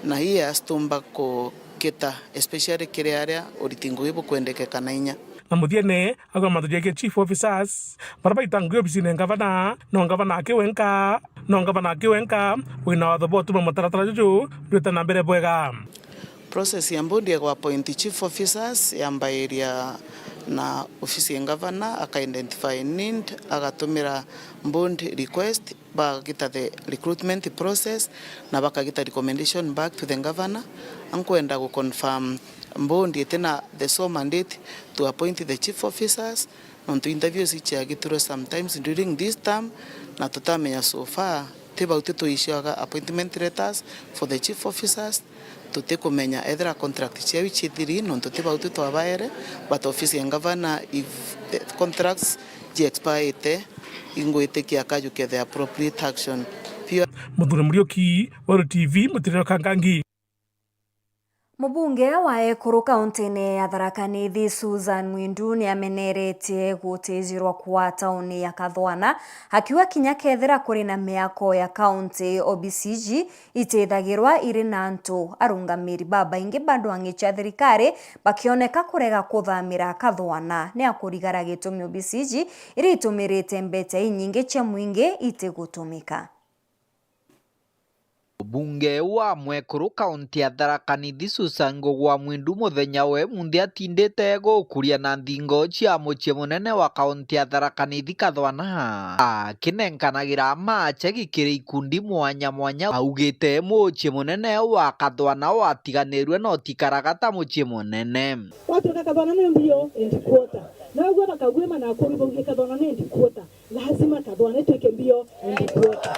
na years tumba kukita, especially kiri aria uriti ngugi bukwendekeka na inya. Na muthiene, agwe mantu jegie chief officers, baria baita ngugi obisine ya ngavana, no ngavana aki wenka, no ngavana aki wenka, wina watho bwa utuma mutaratara juju jwita na mbere bwega. Process ya mbundi ya gwa appoint chief officers yambairia na ofisi ya ngavana, aka identify need, agatumira mbundi request, bagita the recruitment process, na bakagita recommendation back to the governor. Ankwenda gu confirm mbundi itina the sole mandate to appoint the chief officers, nontu interviews ichiagitirwe sometimes during this term, na tutamenya so far, ti bau tu tuissuaga appointment letters for the chief officers, tutikumenya ethira contract ciao ichithiri, nontu ti bau tu twabaere, but office ya governor, if the contracts ji expirete, ingwitikia akajukia the appropriate action. Pure. Muthuri Muriuki, Weru T V, Mutiriro Kangangi. Mubunge wa ekuru kauntiine ya Tharaka Nithi, Susan Mwindu, niameneretie gutijirwa kwa tauni ya Kathwana, akiuga kinya kethira kuri na miako ya kaunti, obisi iji itithagirwa iri na antu. Arungamiri babaingi ba ndwang'i cia thirikari bakioneka kurega kuthamira Kathwana ni akurigara gitumi obisi iji iria itumirite mbeca inyingi cia mwingi itigutumika. Mubunge wa mwekuru kaunti ya Tharaka Nithi, Susan Ngugwa Mwindu, muthenya wa umunthi atindite gukuria na nthingo cia mucii munene wa kaunti ya Tharaka Nithi, Kathwana, akinenkanagira mache gikiri ikundi mwanya mwanya. Augite mucii munene wa Kathwana watiganirue na utikaraga ta mucii munene. Gwatuika Kathwana ni mbio and quarter. Naguo bakagwima na akuru bauge Kathwana ni and quarter. Lazima Kathwana itwike mbio and quarter.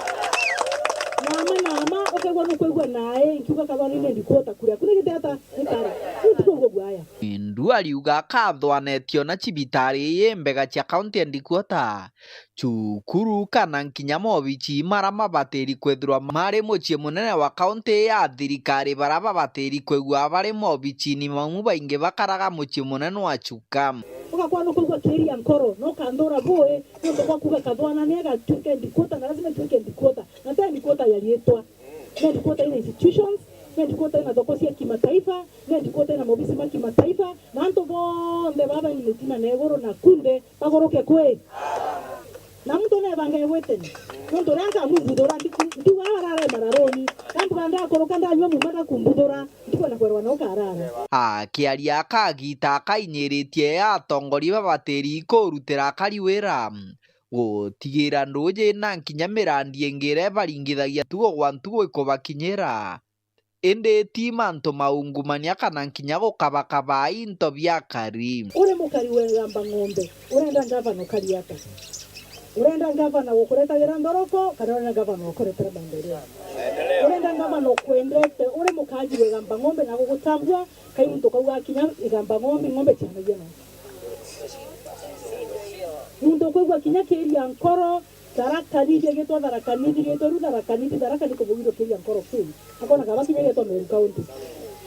Nama nama, ukaigua nukwigua nae nkiuga Kathwana ni and quarter kuria. Kuna gite ata ni kara. Ni tuko guaya. Mwindu ariuga Kathwana itiona cibitari ii mbega cia county and quarter. Cukuru kana nkinya mobici mara mabatiri kwithirwa mari mucii munene wa county ya thirikari, bara babatiri kwigua bari mobicini mau baingi bakaraga mucii munene wa Chuka. Ugakwa nukwigua kiria nkoro, no kanthura bui, nontu bwa kuga Kathwana ni agatuika and quarter, na lazima ituike and quarter. Na ti and quarter ya riitwa. Ni and quarter ina institutions, ni and quarter ina thoko cia kimataifa, ni and quarter ina mobisi ma kimataifa, na antu bonthe baba ni mitima na iguru na kunde baguruke kwi. Na muntu nebange gwitene. Nontu uria nkamumbuthura, ndi-, ndiwa arare mararoni. Kambuga ndakuruka ndanyua muma ndakumbuthura. Ndikwenda kwerwa na ukarara. Akiaria akagita akainyiritie atongoria babatiri kurutira akari wira, gutigira nduji na nkinya mirandi ingi iria ibaringithagia ntugo gwa ntugo ikubakinyira. Indi ti mantu ma ungumania kana nkinya gukabakaba into bia akari. Uri mukari wa Igamba Ng'ombe, urenda ngavana ukari ata? Urenda ngavana gukuretagira nthoroko, kana urenda ngavana gukuretera maendeleo? Urenda ngavana ukwendete, uri mukaji wa Igamba Ng'ombe na gugutambua, kai muntu kauga akinya Igamba Ng'ombe, ng'ombe cianagia na. Muntu ukwigua kinya kiria nkoro, Tharaka Nithi, agitwa Tharaka Nithi, gitwa riu Tharaka Nithi, Tharaka ni kubugirwo kiria nkoro kiu. Akona kaba kinya gitwa Meru County.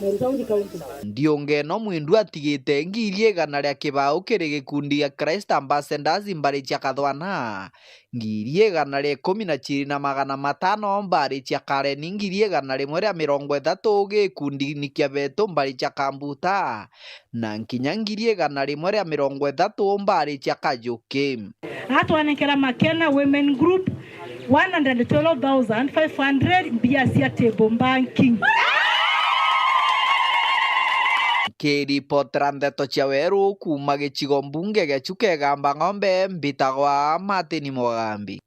Meru County, County. Ndiunge no Mwindu atigite ngiri igana ria kibau kiri gikundi gia Christ Ambassadors mbari cia Kathwana, ngiri igana ria ikumi na ciiri na magana matano mbari cia Karen, ngiri igana rimwe ria mirongo ithatu gikundini kia Betu mbari cia Kambuta, na nkinya ngiri igana rimwe ria mirongo ithatu mbari cia Kajuki. Atwanenkera Makena Women Group one hundred twelve thousand five hundred mbia cia table banking. Nkiripotera ndeto cia weru kuuma gicigo mbunge gia Chuka Igamba Ng'ombe, mbitagwa Martin Mugambi.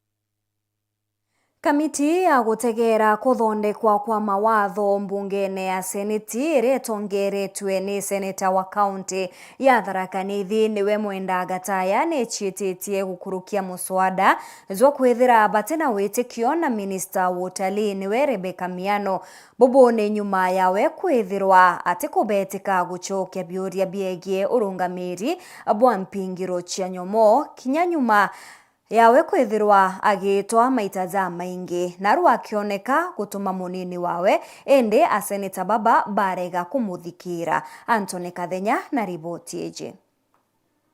Kamiti ya gutegeera kuthondekwa kwa mawatho mbungene ya Seneti iria itongeretwe ni seneta wa kaunti ya Tharaka Nithi niwe Mwenda Gataya niciititie gukurukia muswada jwa kwithira batina witikio na minista wa utalii niwe Rebecca Miano. Bubu ni nyuma yawe kwithirwa atikubetika gucokia biuria biegie urungamiri bwa mpingiro cia nyomo kinya nyuma yawe kwithirwa agitwa maita jamaingi, naru akioneka gutuma munini wawe, indi aseneta baba barega kumuthikira. Anthony Kathenya na riboti iji.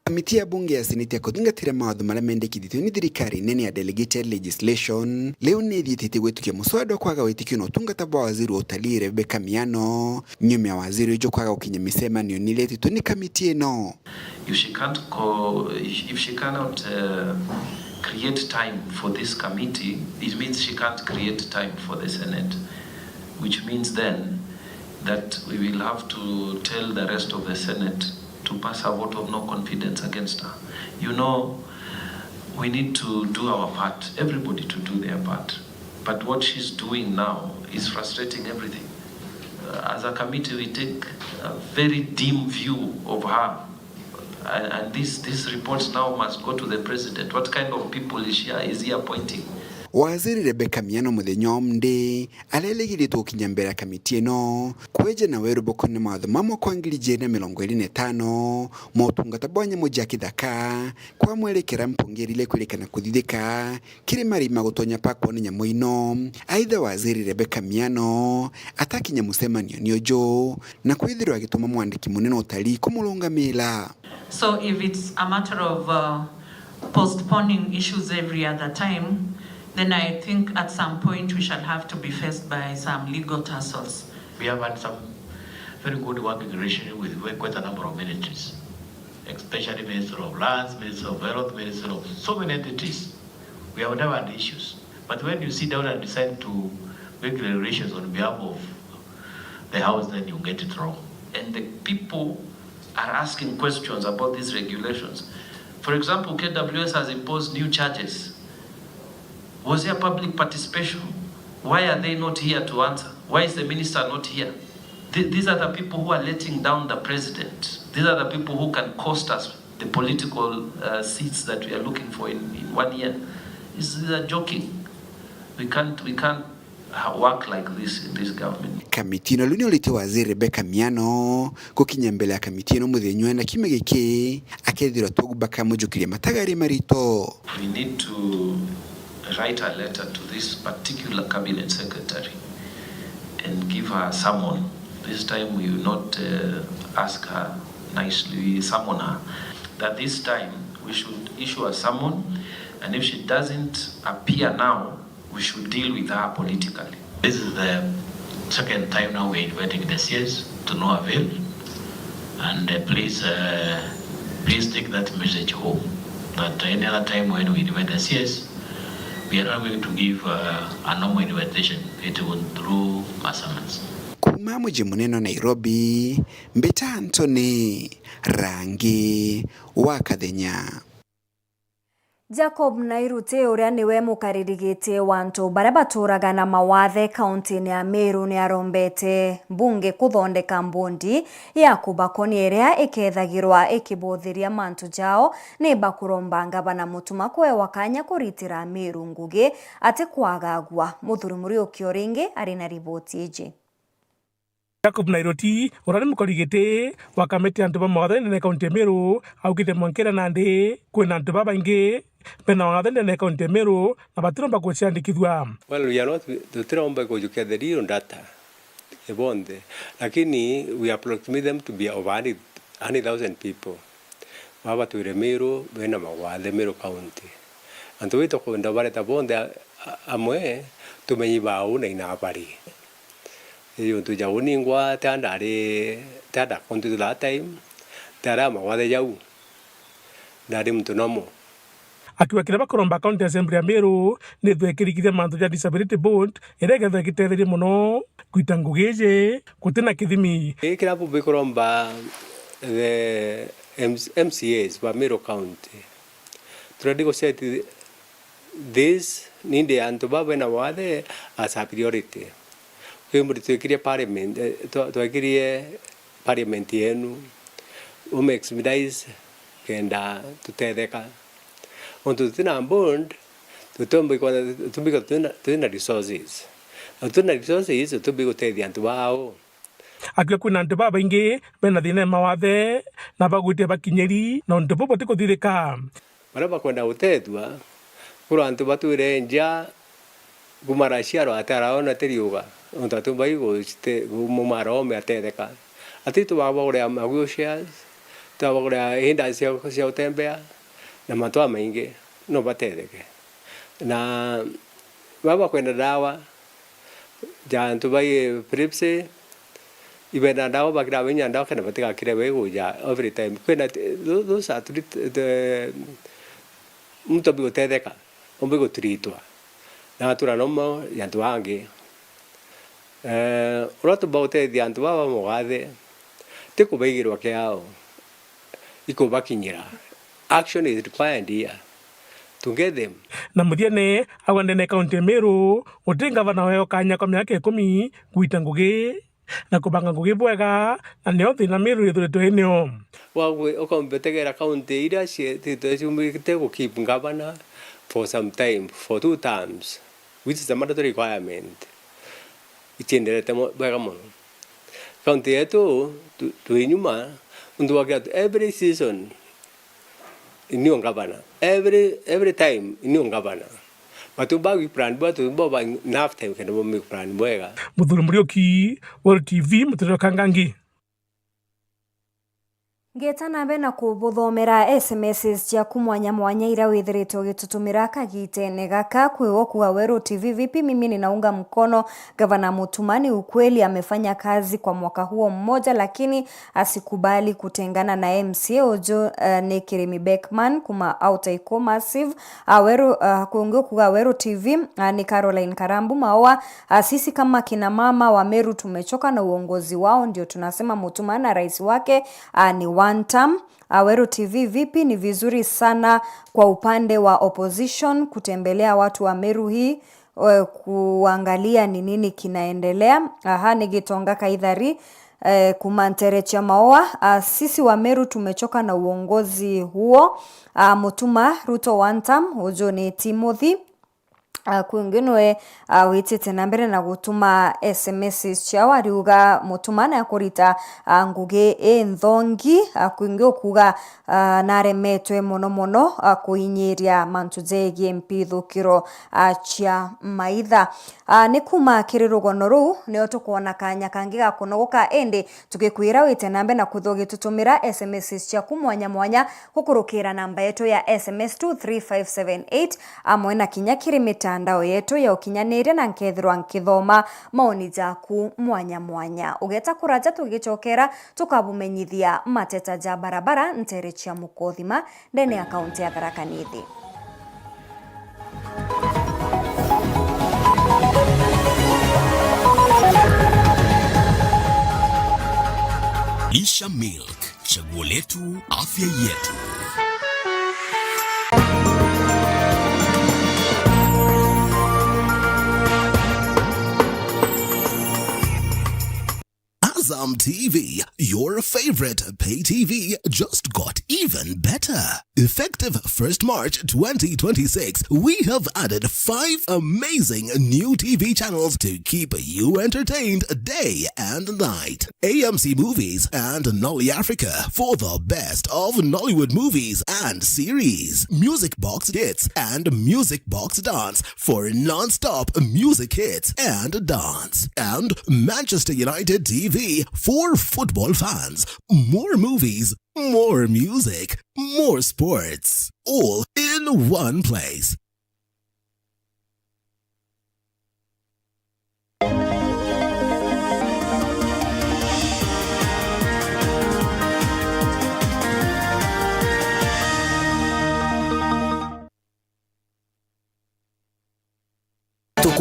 Kamiti ya bunge ya seneti ya kuthingatira mawatho maria mendekithitue ni thirikari nene ya delegated legislation, riu ni ithiitite gwitukia muswada wa kwaga witikio na utungata bwa waziri wa utalii Rebecca Miano, nyuma ya waziri uju kwaga gukinya micemanio ni iria ititwe ni kamiti ino. If she can't co-, if, if she cannot, uh, create time for this committee, it means she can't create time for the Senate, which means then that we will have to tell the rest of the Senate to pass a vote of no confidence against her. You know, we need to do our part, everybody to do their part. But what she's doing now is frustrating everything. Uh, as a committee, we take a very dim view of her. And, and this, these reports now must go to the president. What kind of people is she, is he appointing? Waziri Rebecca Miano muthenya wa Monday arerigirite gukinya mbere ya kamiti ino kweja na weru bukoni mawatho ma mwaka wa ngiri ijiri na mirongo iri na itano ma utungata bwa nyamu cia kithaka, kwa mwerekera mpunge iria ikwirikana kuthithika kiri marima gutonya pakwa ni nyamu ino. Aitha waziri Rebecca Miano atakinya mucemanio ni uju na kwithirwa agituma mwandiki munene wa utalii kumurungamira. So if it's a matter of, uh, postponing issues every other time, then I think at some point we shall have to be faced by some legal tussles. We have had some very good working relationship with quite a number of ministries, especially Ministry of Lands, Ministry of Health, Ministry of so many entities. We have never had issues. But when you sit down and decide to make regulations on behalf of the house, then you get it wrong. And the people are asking questions about these regulations. For example, K W S has imposed new charges. Was there public participation? Why are they not here to answer? Why is the minister not here? Th-, these are the people who are letting down the president. These are the people who can cost us the political, uh, seats that we are looking for in, in one year. This is a joking. We can't, we can't, uh, work like this in this government. Kamiti ino riu ni urite waziri Rebecca Miano gukinya mbere ya kamiti ino muthenya na kiumia giki akethirwa tu bakamujukire matagari marito. We need to write a letter to this particular cabinet secretary and give her a summon. This time we will not, uh, ask her nicely, we summon her. That this time we should issue a summon, and if she doesn't appear now, we should deal with her politically. This is the second time now we're inviting the C S, to no avail. And, uh, please, uh, please take that message home, that any other time when we invite the C S, we are not going to give, uh, a normal invitation. It will through a summons. Kuuma muji munene wa Nairobi, mbita Anthony Rangi wa Kathenya. Jacob Nairuti, uria niwe mukaririgiti wa antu baria baturaga na mawathe kauntini ya Meru, niarombete mbunge kuthondeka mbondi ya kubakonia iria ikethagirwa ikibothiria mantu jao. Ni bakuromba ngavana Mutuma kuewa kanya kuritira Meru ngugi ati kwagagua. Muthuri Muriuki o ringi ari na riboti iji. Jacob Nairoti, uria ni mukorigiti wa kamiti ya antu ba mawatho ndene ya kaunti ya Meru, augite mwanka iria nandi kwina antu babaingi bena mawatho ndene ya kaunti ya Meru na batiromba guciandikithua. Well, we are not, tutiromba kujukia the real data ya bonthe, lakini we approximate them to be over hundred, hundred thousand people. Baba batwire Meru bena mawathe, Meru County. Antu baitu kwenda bareta bonthe a-, a-, amwe, tumenye bau na ina bari. Iji untu jau ningwa tia ndari, tia ndakontu that time, tia ria mawathe jau. Ndari muntu normal. Akiuga kiria bakuromba County Assembly ya Meru nithwe ikirikithia mantu ja Disability Board, iria ikethwa igitetheria mono gwita ngugi iji gutina kithimi. Ii kiria bikuromba the M C As ba Meru County, turenda guset this Ni ndi antu baba bena mawathe as a priority. Kwi mbu twikirie parliament, eh, twa-, twakirie parliament yenu, ume expedite kenda tutetheka. Untu tutina bond, tutumbi kwa-, tutumbi kwa-, tutina, tutina resources. Na tutina resources, tutumbi gutethia antu bao. Akiuga kwina antu babaingi bena thina ya mawathe na bagwite bakinyiri na untu buu butikuthithika. Baria bakwenda gutethua, kura antu batwire nja, kumara ciaro ataraona tiriuga, nontu atumbai gumumara ome atetheka. Ati tubagurira ma wheelchairs, tubagurira inda cia, cia gutembea, na mantu jamaingi, no batetheke. Na baba bakwenda ndawa, ja antu ba epilepsy, ibenda ndawa, bakira benya ndawa, kana batigakire bego ja every time. Kwina, tho-, those are treat-, the, muntu ombi gutetheka, ombi gutreatwa, na atura nomo ya antu angi. Eh, uria tumba gutethia antu baba mogathe, ti kubaigirwa kiao, ikubakinyira. Action is required here to get them. Na muthiene, agwa ndene kaunti ya Meru, guti ngavana weo kanya kwa miaka ikumi gwita ngugi na kubanga ngugi bwega, na nio thina Meru ithuritwe inio. Wagwe ukombetegera kaunti iria cietitwe ciumite ku keep governor for some time, for two terms, which is a mandatory requirement. Itienderete mo-, bwega mono. Kaunti yetu, tu-, twi nyuma, nontu bwa kiria tu-, every season, inio ngavana. Every, every time, inio ngavana. But bagi plan bwa tu, bo ba enough time kenda bo make plan bwega. Muthuri Muriuki, Weru T V, Muturiro Kangangi. Ngeeta na mbere na kubuthomera S M Ss ciaku mwanya mwanya iria withiritwe ugitutumira kagitene gaka. Kwi o kuga Weru T V vipi, mimi ninaunga mkono Gavana Mutuma. Ni ukweli amefanya kazi kwa mwaka huo mmoja, lakini asikubali kutengana na M C A uju, eh, ni Kirimi Beckman kuma Outer Ikoo Massive. Ah, Weru, ah, kungi kuga Weru T V, ah, ni Caroline Karambu Maua. Ah, sisi kama kina mama wa Meru tumechoka na uongozi wao, ndio tunasema Mutuma na rais wake, ah, ni one term. Ah, Weru T V vipi? Ni vizuri sana kwa upande wa opposition kutembelea watu wa Meru hii, eh, kuangalia ni nini kinaendelea. Aha, ni Gitonga Kaithari, eh, kuma Ntereche Maua. Ah, sisi wa Meru tumechoka na uongozi huo. Ah, Mutuma Ruto one term, uju ni Timothy. Ah, kungi nwe, ah, witite na mbere na gutuma S M Ss ciao, ariuga Mutuma na kurita, ah, ngugi inthongi, ah, kungi ukuga, ah, naremetwe mono mono, ah, kuinyiria mantu jegie mpithukiro, ah, cia maitha. Ah, ni kuma kiri rugono ruu, nio tukwona kanya kangi ga kunogoka, indi tugikwira wite na mbere na kwithwa ugitutumira S M Ss ciaku mwanya mwanya gukurukira namba yetu ya S M S two three five seven eight, amwe na kinya kiri mitandao yetu ya ukinyaniria, na nkethirwa nkithoma maoni jaku mwanya mwanya. Ugeta kuraja, tugicokera tukabumenyithia mateta ja barabara ntere cia Mukothima ndene ya kaunti ya Tharaka Nithi. Lisha Milk, chaguo letu, afya yetu. Azam T V, your favorite pay T V, just got even better. Effective first March twenty twenty-six, we have added five amazing new T V channels to keep you entertained day and night. A M C Movies and Nolly Africa for the best of Nollywood movies and series. Music Box Hits and Music Box Dance for non-stop music hits and dance. And Manchester United T V for football fans. More movies, more music, more sports, all in one place.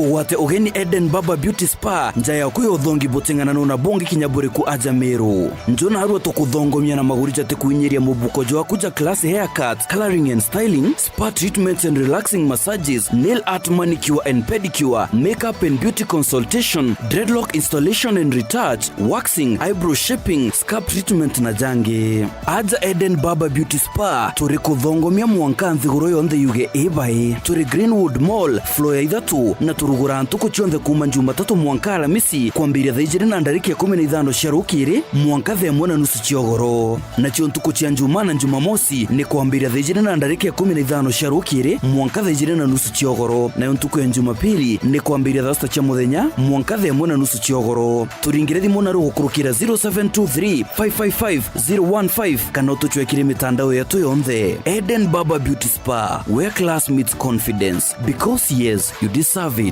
Ugwate ugeni Eden Barber Beauty Spa, nja yaku ya uthongi buting'ananu na bungi kinya buriku aja Meru. Njo narua tukuthongomia na maguri jatikuinyiria mubuko jwaku ja class haircut, coloring and styling, spa treatments and relaxing massages, nail art, manicure and pedicure, makeup and beauty consultation, dreadlock installation and retouch, waxing, eyebrow shaping, scalp treatment na jangi. Aja Eden Barber Beauty Spa, turi kuthongomia mwanka nthiguru yonthe yuge i bai. Turi Greenwood Mall, floor ya ithatu, na turuguraa ntuku cionthe kuuma Jumatatu mwanka Alamisi, kwambiria thaa ijiri na ndarika ikumi na ithano cia rukiri mwanka thaa imwe na nusu cia ugoro. Nacio ntuku cia Njumaa na Jumamosi ni kwambiria thaa ijiri na ndarika ikumi na ithano cia rukiri mwanka thaa ijiri na nusu cia ugoro, nayo ntuku ya Jumapili ni kwambiria thaa sita cia muthenya mwanka thaa imwe na nusu cia ugoro. Turingire thimu na rugukurukira zero seven two three, five five five, zero one five kana utucwekire mitandao yetu yonthe. Eden Barber Beauty Spa, where class meets confidence. Because yes, you deserve it.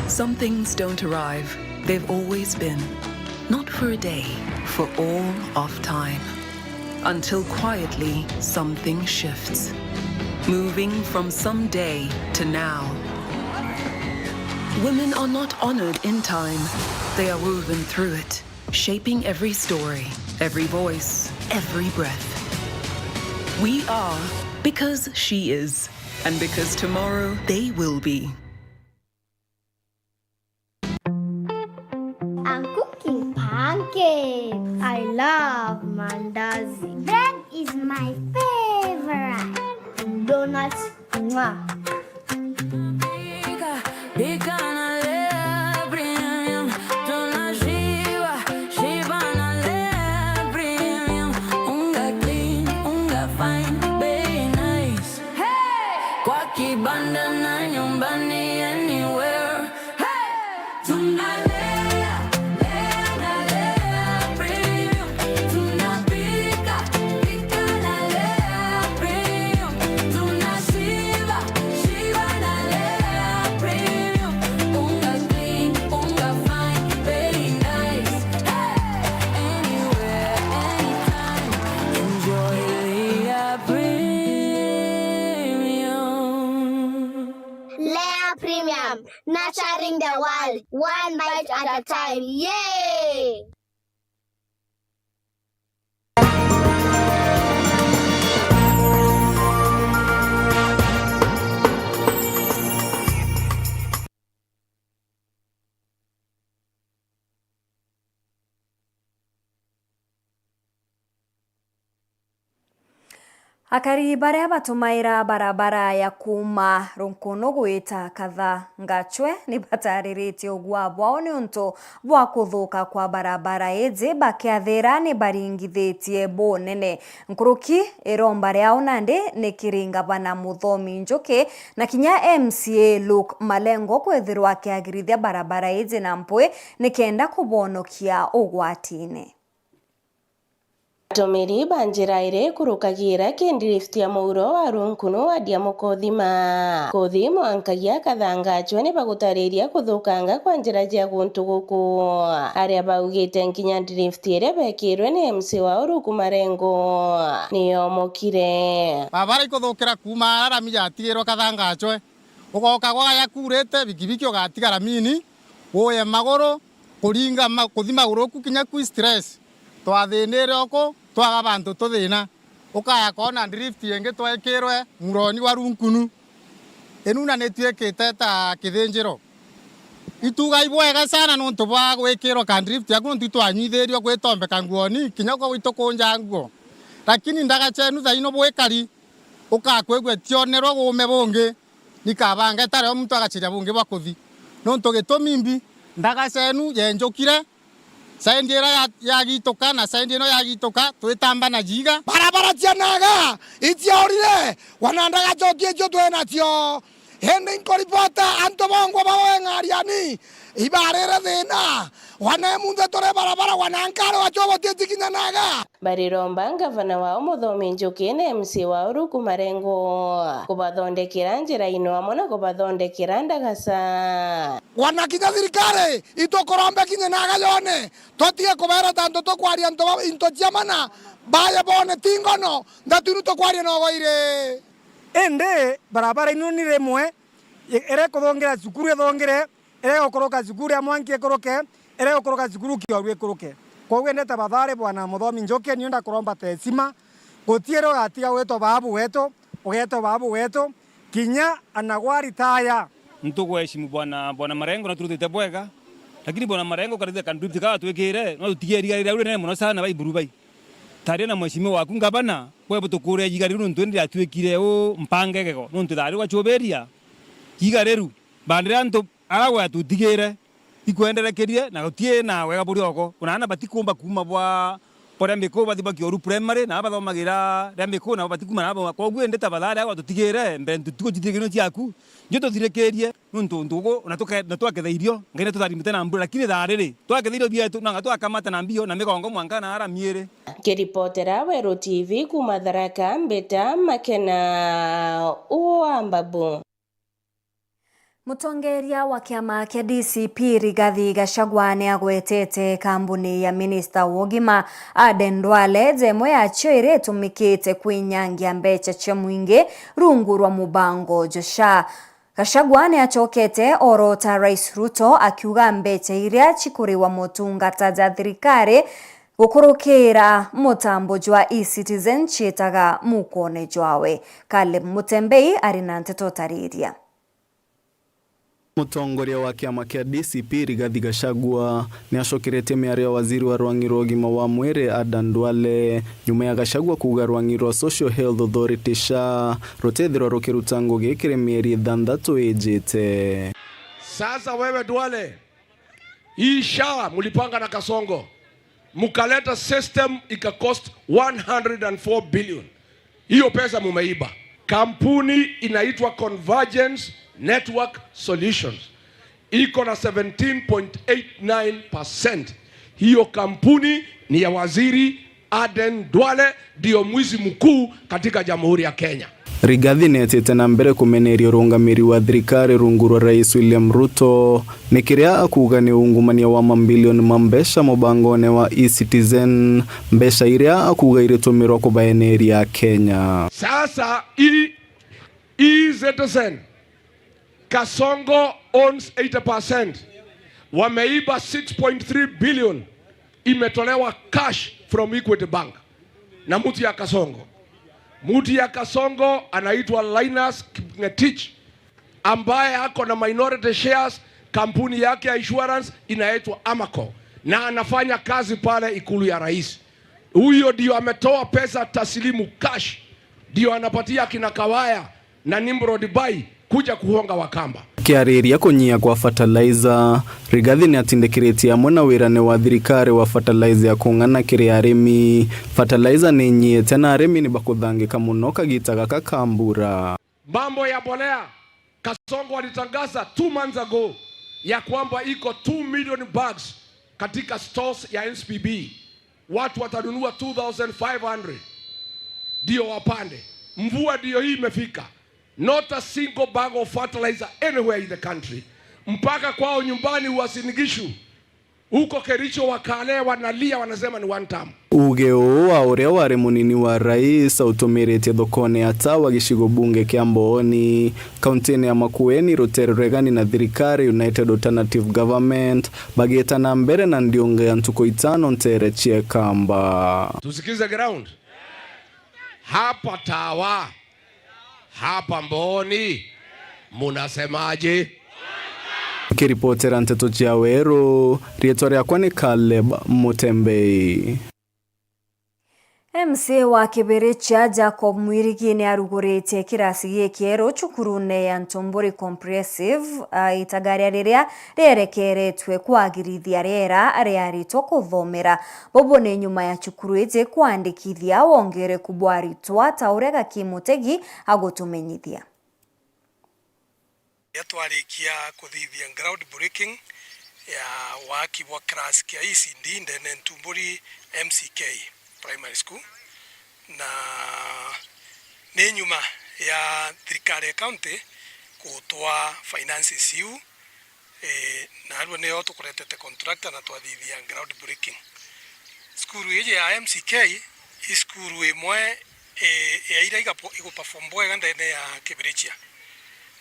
Some things don't arrive. They've always been. Not for a day, for all of time. Until quietly, something shifts. Moving from someday to now. Women are not honored in time. They are woven through it, shaping every story, every voice, every breath. We are because she is, and because tomorrow they will be. I'm cooking pancakes. I love mandazi. Bread is my favorite. Donuts, mwah. Pika, pika na Lea Premium. Tunashiba, shiba na Lea Premium. Unga clean, unga fine, bei nice. Hey! Kwa kibanda na nyumbani, anywhere. Hey! Tunalea, lea na Lea Premium. Tunapika, pika na Lea Premium. Tunashiba, shiba na Lea Premium. Unga clean, unga fine, very nice. Hey! Anywhere, anytime. Enjoy Lea Premium. Lea Premium, nurturing the world, one bite at a time. Yay! Akari baria batumaira barabara ya kuuma Runkunu gwita Kathangachwe ni batariritie ugua bwao niuntu bwa kuthuka kwa barabara iji, bakiathira ni baringithitie bunene. Nkuruki iromba riao nandi ni kiri ngavana Muthomi Njuki na kinya M C A Luke Malengo kwithirwa akiagirithia barabara iji na mpwi nikenda kubonokia ugwatine. Atumiri ba njira iri ikurukagira ki Drift ya muuro wa Runkunu wadi ya Mukothima kuthi mwankagia Kathangachwe ni bagutariria kuthukanga kwa njira cia guntu guku, aria baugite nkinya Drift iria bekirwe ni M C wao Luke Malengo ni yomokire. Barabara ikuthukira kuuma ara rami yatigirwe Kathangachwe, ugoka gwaya kuurite, bikibiki ugatiga ramini, uye maguru, kuringa ma-, kuthi maguru uku kinya kwi stress. Twathinire uku, twaga bantu tuthina. Ukaya koona Drift ingi twekirwe muroni wa Runkunu. Inuna ni twikite ta kithinjiro. Ituga ibwega sana nontu bwa gwikirwa ka Drift yaku, nontu itwanyuithirio gwitombeka nguoni, kinya uko gwitu kunja nguo. Lakini ndaga cienu thaino bwikari, ukakwigua tionerwa guume bungi. Ni kabanga itari o muntu agaciria bungi bwa kuthi. Nontu gitumi mbi, ndaga cienu yenjukire, side iria ya-, yagituka na side ino yagituka, twitamba na jiga. Barabara cia naga iciaurire, wana ndaga cokie icio twi nacio. Indi nkuripota antu bongwa ba Weng'ariani ibarire thina, wana emunthe turi barabara, wana nkari wacio butici kinya naga. Bariromba ngavana wao Muthomi Njuki na M C wao Luke Marengo kubathondekera njira ino amwe na kubathondekera ndagaca. Wana kinya thirikari itukurombe kinya naga yone, tutige kubeera ta antu tukwaria antu ba-, into cia mana, baye bone ti ngono, nthatu inu tukwaria nogoire. Indi barabara ino ni rimwe, i-, iria ikuthungira cukuru ithungire, iria igukuruka cukuru ya Mwanki ikuruke, iria igukuruka cukuru Kioru ikuruke. Kwoguo indi tabathari bwana muthomi Njuki, niu ndakuromba ta heshima, gutiiri ugatiga gwitwa baabu wetu, ugeetwa baabu wetu, kinya ana gwa ritaya. Ntukuheshimu bwana, bwana Marengo na turutite bwega, lakini bwana Marengo karithia kanduti kaa twikire, no tutigeria riria uri nene muno sana bai Burubai. Taria na mheshimiwa waku ngavana, bwe butukuria iga riu nontu ni riatuikire u mpange gego, nontu thaari gwachubiria iga riru, bandira antu ara gwe atutigire ikwenderekerie na gutii na wega buri oko. Kuna ana batikumba kuuma bwa, bwa Riambiku bathi bwa Kioru Primary, na bathomagira Riambiku, nabo batikuuma nabo. Kwoguo indi tabathari agwa tutigire mbere ntutugo cithirikirino ciaku, njo tuthirikirie. Nontu ntugu na tuke-, na twaketha irio, Ngai na tutharimite na mbura, lakini thaa riri, twaketha irio bietu, nanga twakamata na mbio na migongo mwanka na ara miiri. Kiripotera Weru T V kuuma Tharaka, Mbita Makena wa Mbabu. Mutongeria wa kiama kia D C P Rigathi Gachagua ni agwetete kambuni ya minista wa ugima Aden Duale, jemwe yacio iria itumikite kwinyangia mbecha cia mwingi rungu rwa mubango jwa SHA. Gachagua ni acokete orota Rais Ruto akiuga mbecha iria cikuriwa motungata ja thirikari gukurukira mutambo jwa e-Citizen ciitaga mukone jwawe. Caleb Mutembei ari na nteto tariria. Mutongoria wa kiama kia D C P Rigathi Gachagua ni acokeretie miario ya waziri wa rwang'i rwa ugima wa mwiri Adan Duale, nyuma ya Gachagua kuuga rwang'i rwa Social Health Authority SHA rutethirwa rukiruta ngugi kiri mieri ithanthatu ijite. Sasa wewe Duale, hii SHA mlipanga na Kasongo, mkaleta system ika cost one hundred and four billion. Hiyo pesa mumeiba. Kampuni inaitwa Convergence Network Solutions. Iko na seventeen point eight nine percent. Hiyo kampuni ni ya waziri Aden Duale, ndio mwizi mkuu katika Jamhuri ya Kenya. Rigathi ni etite na mbere kumeneria urungamiri wa thirikari rungu rwa Rais William Ruto, ni kiria akuuga ni ungumania wa mambilioni ma mbeca mubangone wa e-Citizen, mbeca iria akuuga iritumirwa kubaeneria Akenya. Sasa hii, hii e-Citizen, Kasongo owns eighty percent. Wameiba six point three billion, imetolewa cash from Equity Bank na mtu ya Kasongo. Mtu ya Kasongo anaitwa Linus Kipngetich, ambaye ako na minority shares, kampuni yake ya insurance inaitwa Amaco, na anafanya kazi pale ikulu ya rais. Huyo ndio ametoa pesa taslimu cash, ndio anapatia kina Kawaya na Nimrod Bai kuja kuhonga Wakamba. Akiariria kunyia kwa fertilizer, Rigathi ni atindikiritie amwe na wirane wa thirikari wa fertilizer ya kung'ana kiri arimi. Fertilizer ni inyiite na arimi ni bakuthangika muno kagita gaka ka mbura. Mambo ya mbolea, Kasongo alitangaza two months ago ya kwamba iko two million bags katika stores ya N C P B. Watu watanunua two thousand five hundred ndio wapande. Mvua ndio hii imefika. Not a single bag of fertilizer anywhere in the country. Mpaka kwao nyumbani Uasin Gishu, huko Kericho, wakale wanalia, wanasema ni one term. Uuge uu wa uria wari munini wa rais autumiritie thokone ya Tawa gicigo bunge kia Mbooni, kauntini ya Makueni, rutere ruregani na thirikari United Alternative Government, bagita na mbere na ndiunga ya ntuku itano ntere cia Ikamba. Tusikize ground. Hapa Tawa, hapa Mbooni, munasemaje? Nkiripotera nteto cia Weru, riitwa riakwa ni Caleb Mutembei. M C A wa Kibirichia Jacob Mwirigi ni arugurite kirasi gikieru cukurune ya Ntumburi Comprehensive, a, itagaria riria rierekeretwe kwagirithia riera ria aritwa kuthomera. Bubu ni nyuma ya cukuru iji kwandikithia wongereku bwa aritwa, ta uria Gaki Mutegi agutumenyithia. Riria twarikia kuthithia ground breaking ya waki bwa class kia E C D ndene Ntumburi M C K Primary School, na ni nyuma ya thirikari ya county gutwa finances iu, eh, narua nio tukuretete contractor na twathithia ground breaking. Cukuru iji ya M C K i cukuru imwe E, e, ira igapo-, iguperform bwega ndene ya Kibirichia.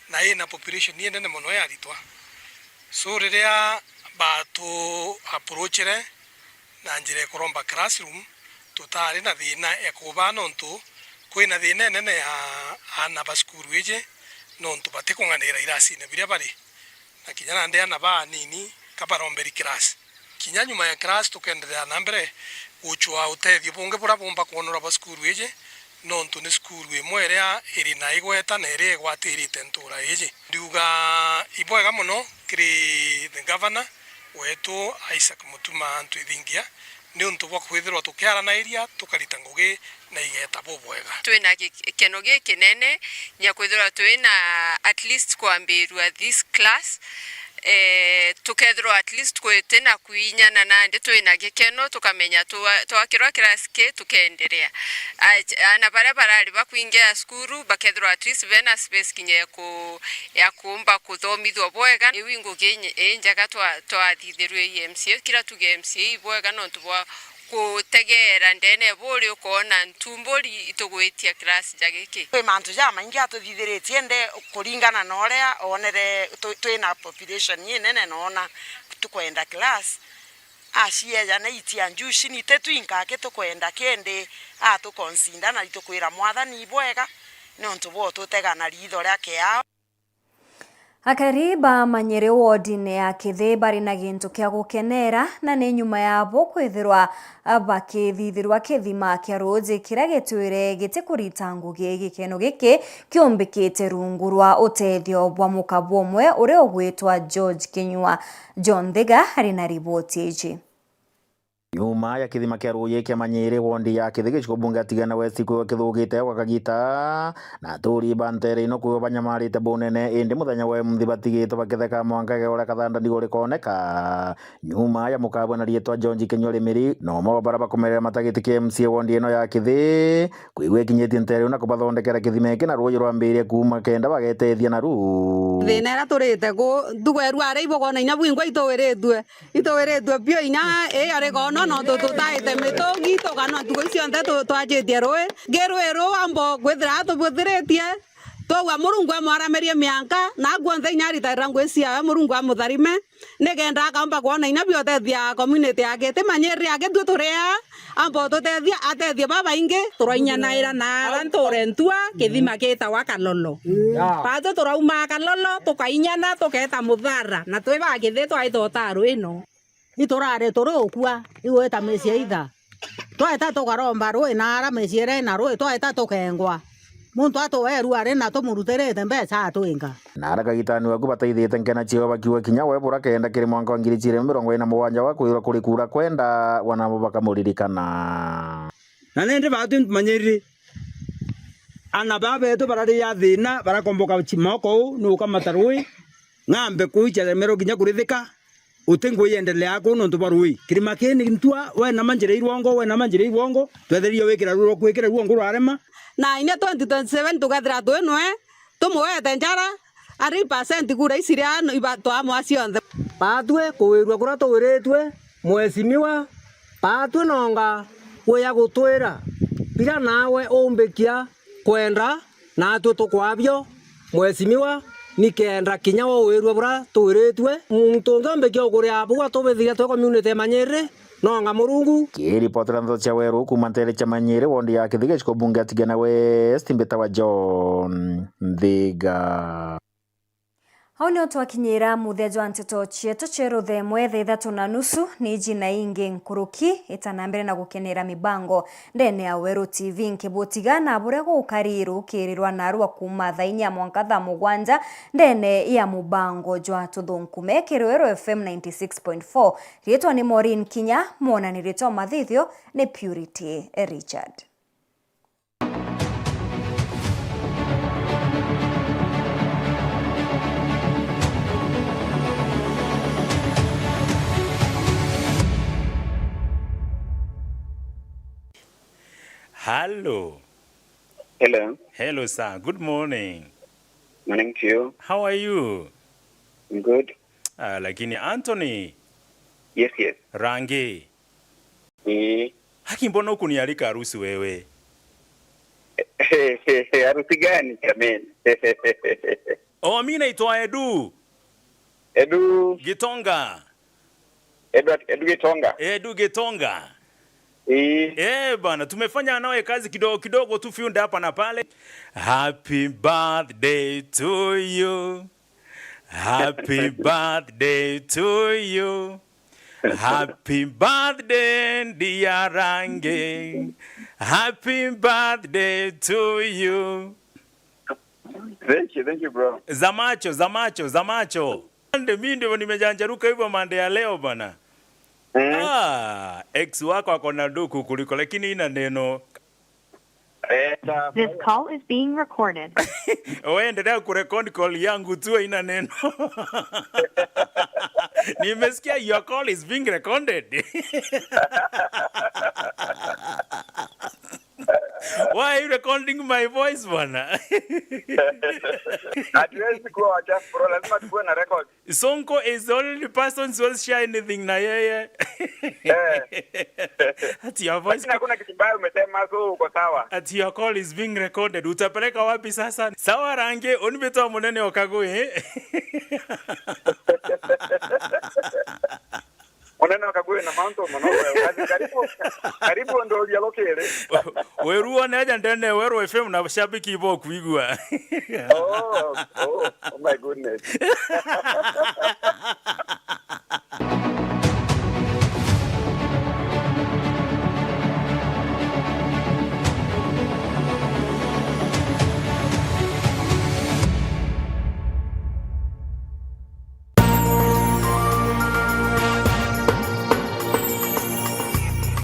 Na ina population inene mono ya aritwa. So, riria batu approachire na njira ya kuromba classroom, tutari na thina ya kuba nontu kwina thina inene ya aana ba cukuru iji, nontu batikung'anira irasine biria bari. Na kinya nandi aana baanini ka baromberi class. Kinya nyuma ya class tukenderea na mbere gucwaa utethio bungi buria bumba kwonora bwa cukuru iji, nontu ni cukuru imwe iria iri na igweta na iria igwatirite ntura iji. Ndiuga ibwega mono kiri the governor wetu Isaac Mutuma Ntwithingia, niuntu bwa kwithirwa tukiaranairia tukarita ngugi na igeta bubwega. Twina gikeno gikinene nya kwithirwa twina at least kwambirua this class, eh, tukethirwa at least kwiti na kwinyana nandi twina gikeno, tukamenya twa-, twakirwa class ki tukenderea. Ach-, aana baria barari bakwingira cukuru bakethirwa at least bena space kinya ya ku-, ya kuumba kuthomithua bwega. Iu i ngugi inye-, injega twa-, twathithirue i M C A, kira tuge M C A ibwega nontu bwa kutegeera ndene buri ukoona ntumburi itugwitia class ja giki. Kwi mantu jamaingi atuthithiritie indi kuringana na uria onere tu-, twina population inene noona tukwenda class. Acieja na itia njuci ni ti twinka aki tukwenda kindi atukonsinda na ritukwira Mwathani ibwega niuntu bwa ututega na riitho ria kiao. Akari ba Manyiri wodine ya Kithi bari na gintu kia gukenera, na ni nyuma yabo kwithirwa bakithithirwa kithima kia ruuji kiria gitwire gitikurita ngugi. Gikeno giki kiumbikite rungu rwa utethio bwa muka bwomwe uria ugwitwa George Kinyua. John Thiga ari na riboti iji. Nyuma ya kithima kia ruuji kia Manyiri, wondi ya Kithi, gicigo bunge ya Tigania West, kwithwa kithugite gwa kagita, na aturi ba ntere ino kwithwa banyamarite bunene, indi muthenya wa umunthi batigitwe bakitheka mwanka igego ria kathanda ndiguru rikoneka. Nyuma ya mukabwa na riitwa George Kinyua Rimiri, na umwe wa baria bakomerere matagitikia M C A wondi ino ya Kithi, kwigua ikinyitie ntere ino na kubathondekera kithima iki, na ruuji rwambiririe kuuma kenda bagetethia naru. Thina iria turite ku, ntugo ya ruari ibugona inya bwingwa ituwiritue. Ituwiritue biu inya ii yari gono, nontu tutaite mitungi, tukanwa ntuku iu cionthe tu-, twajitie rui. Ngi rui ruu amba kwithira atubuthiritie, twaua Murungu amwaramirie mianka, na akuonthe inya aritaira ngui ciawe, Murungu amutharime, nikenda akaumba kwona inya biotethia community ya Kiti Manyiri aki tui turi aa, amba ututethia, atethie babaingi. Turainyanaira na ara nture ntua kithima gitawa Kalolo. Batwi turaumaa Kalolo, tukainyana, tukeeta Muthara, na twi ba Kithi twaita utaru ino. Iturari turi ukua, igwita micii itha. Twaita tukaromba rui na ara micii iria ina rui, twaita tukengwa. Muntu atuwe ruari na tumurutirite mbeca atwinga. Na ara kagitani waku bataithite nkena ciao bakiuga kinya we bura kenda kiri mwanka wa ngiri ciiri mirongo iri na mugwanja wa kwithirwa kuri kura kwenda, wanabo bakamuririkana. Na nindi batwi Manyiri, ana baa betu bararia thina, barakomboka chi-, moko uu ni ukamata rui, ng'ambe kuicha remero kinya kurithika, uti ngui iendelea ku nontu bwa rui. Kirima kii ni ntua, wenama njira irwongo, wenama njira irwongo, twetherie wikira rui rwa kwikira ruongo rwarema. Na inya twenty twenty-seven tukethira twinwe, tumuwete njara, ari percent kura ici ria iba twamwa cionthe. Batwi kuwirua kuria tuwiritue, mheshimiwa, batwi nonga wia gutwira biria nawe umbikia kwenda, natwi tukwabio, mheshimiwa, nikenda kinya we uwirue buria tuwiritue. Muntu ungi umbikia ukuria bugu atubithiria twi community ya Manyiri, nonga Murungu. Kiripotera ndeto cia Weru kuuma ntere cia Manyiri, wondi ya Kithiga, gicigo bunge ya Tigania West, mbitawa John Nthiga. Au nio twakinyira muthia jwa nteto cietu cia rutha imwe thaa ithatu na nusu. Ni iji na ingi nkuruki, ita na mbere na gukenera mibango ndene ya Weru T V, nkibutiga na buria gukari rukirirwa narua kuuma thaa inya mwanka thaa mugwanja ndene ya mubango jwa Tuthunkume kiri Weru F M ninety six point four. Riitwa ni Maureen Kinya, mwonaniritwa mathithio ni Purity Richard. Hello. Hello. Hello, sir. Good morning. Morning to you. How are you? I'm good. Ah, lakini Anthony. Yes, yes. Rangi. Ii. Haki, mbona hukunialika harusi wewe? Harusi gani jameni? Oh, mi naitwa Edu. Edu. Gitonga. Edward, Edu Gitonga. Edu Gitonga. Eh. Eh, bana, tumefanya nawe kazi kidogo kidogo tu, fiunda hapa na pale. Happy birthday to you. Happy birthday to you. Happy birthday, dear Rangi. Happy birthday to you. Thank you, thank you, bro. Za macho, za macho, za macho. Ndio mimi ndio nimejanjaruka hivyo mande ya leo bana. Mm. Ah, ex wako ako na nduku kuliko, lakini ina neno. Eh, ta- This call is being recorded. Wewe endelea kurekodi call yangu tu, haina neno. Nimesikia your call is being recorded. Why are you recording my voice, bwana? Hatuwezi kuwa wachafu, bro, lazima tukuwe na record. Sonko is the only person siwezi share anything na yeye. Eh. Ati your voice. Lakini hakuna kitu mbaya umesema, so uko sawa. Ati your call is being recorded. Utapeleka wapi sasa? Sawa Rangi, unibitwa munene okagwe. Munene okagwe na mantu mono. Karibu, karibu ndo uria lokere. Weru one aja ndene Weru F M na shabiki ibo kuigua. Oh, oh, oh my goodness.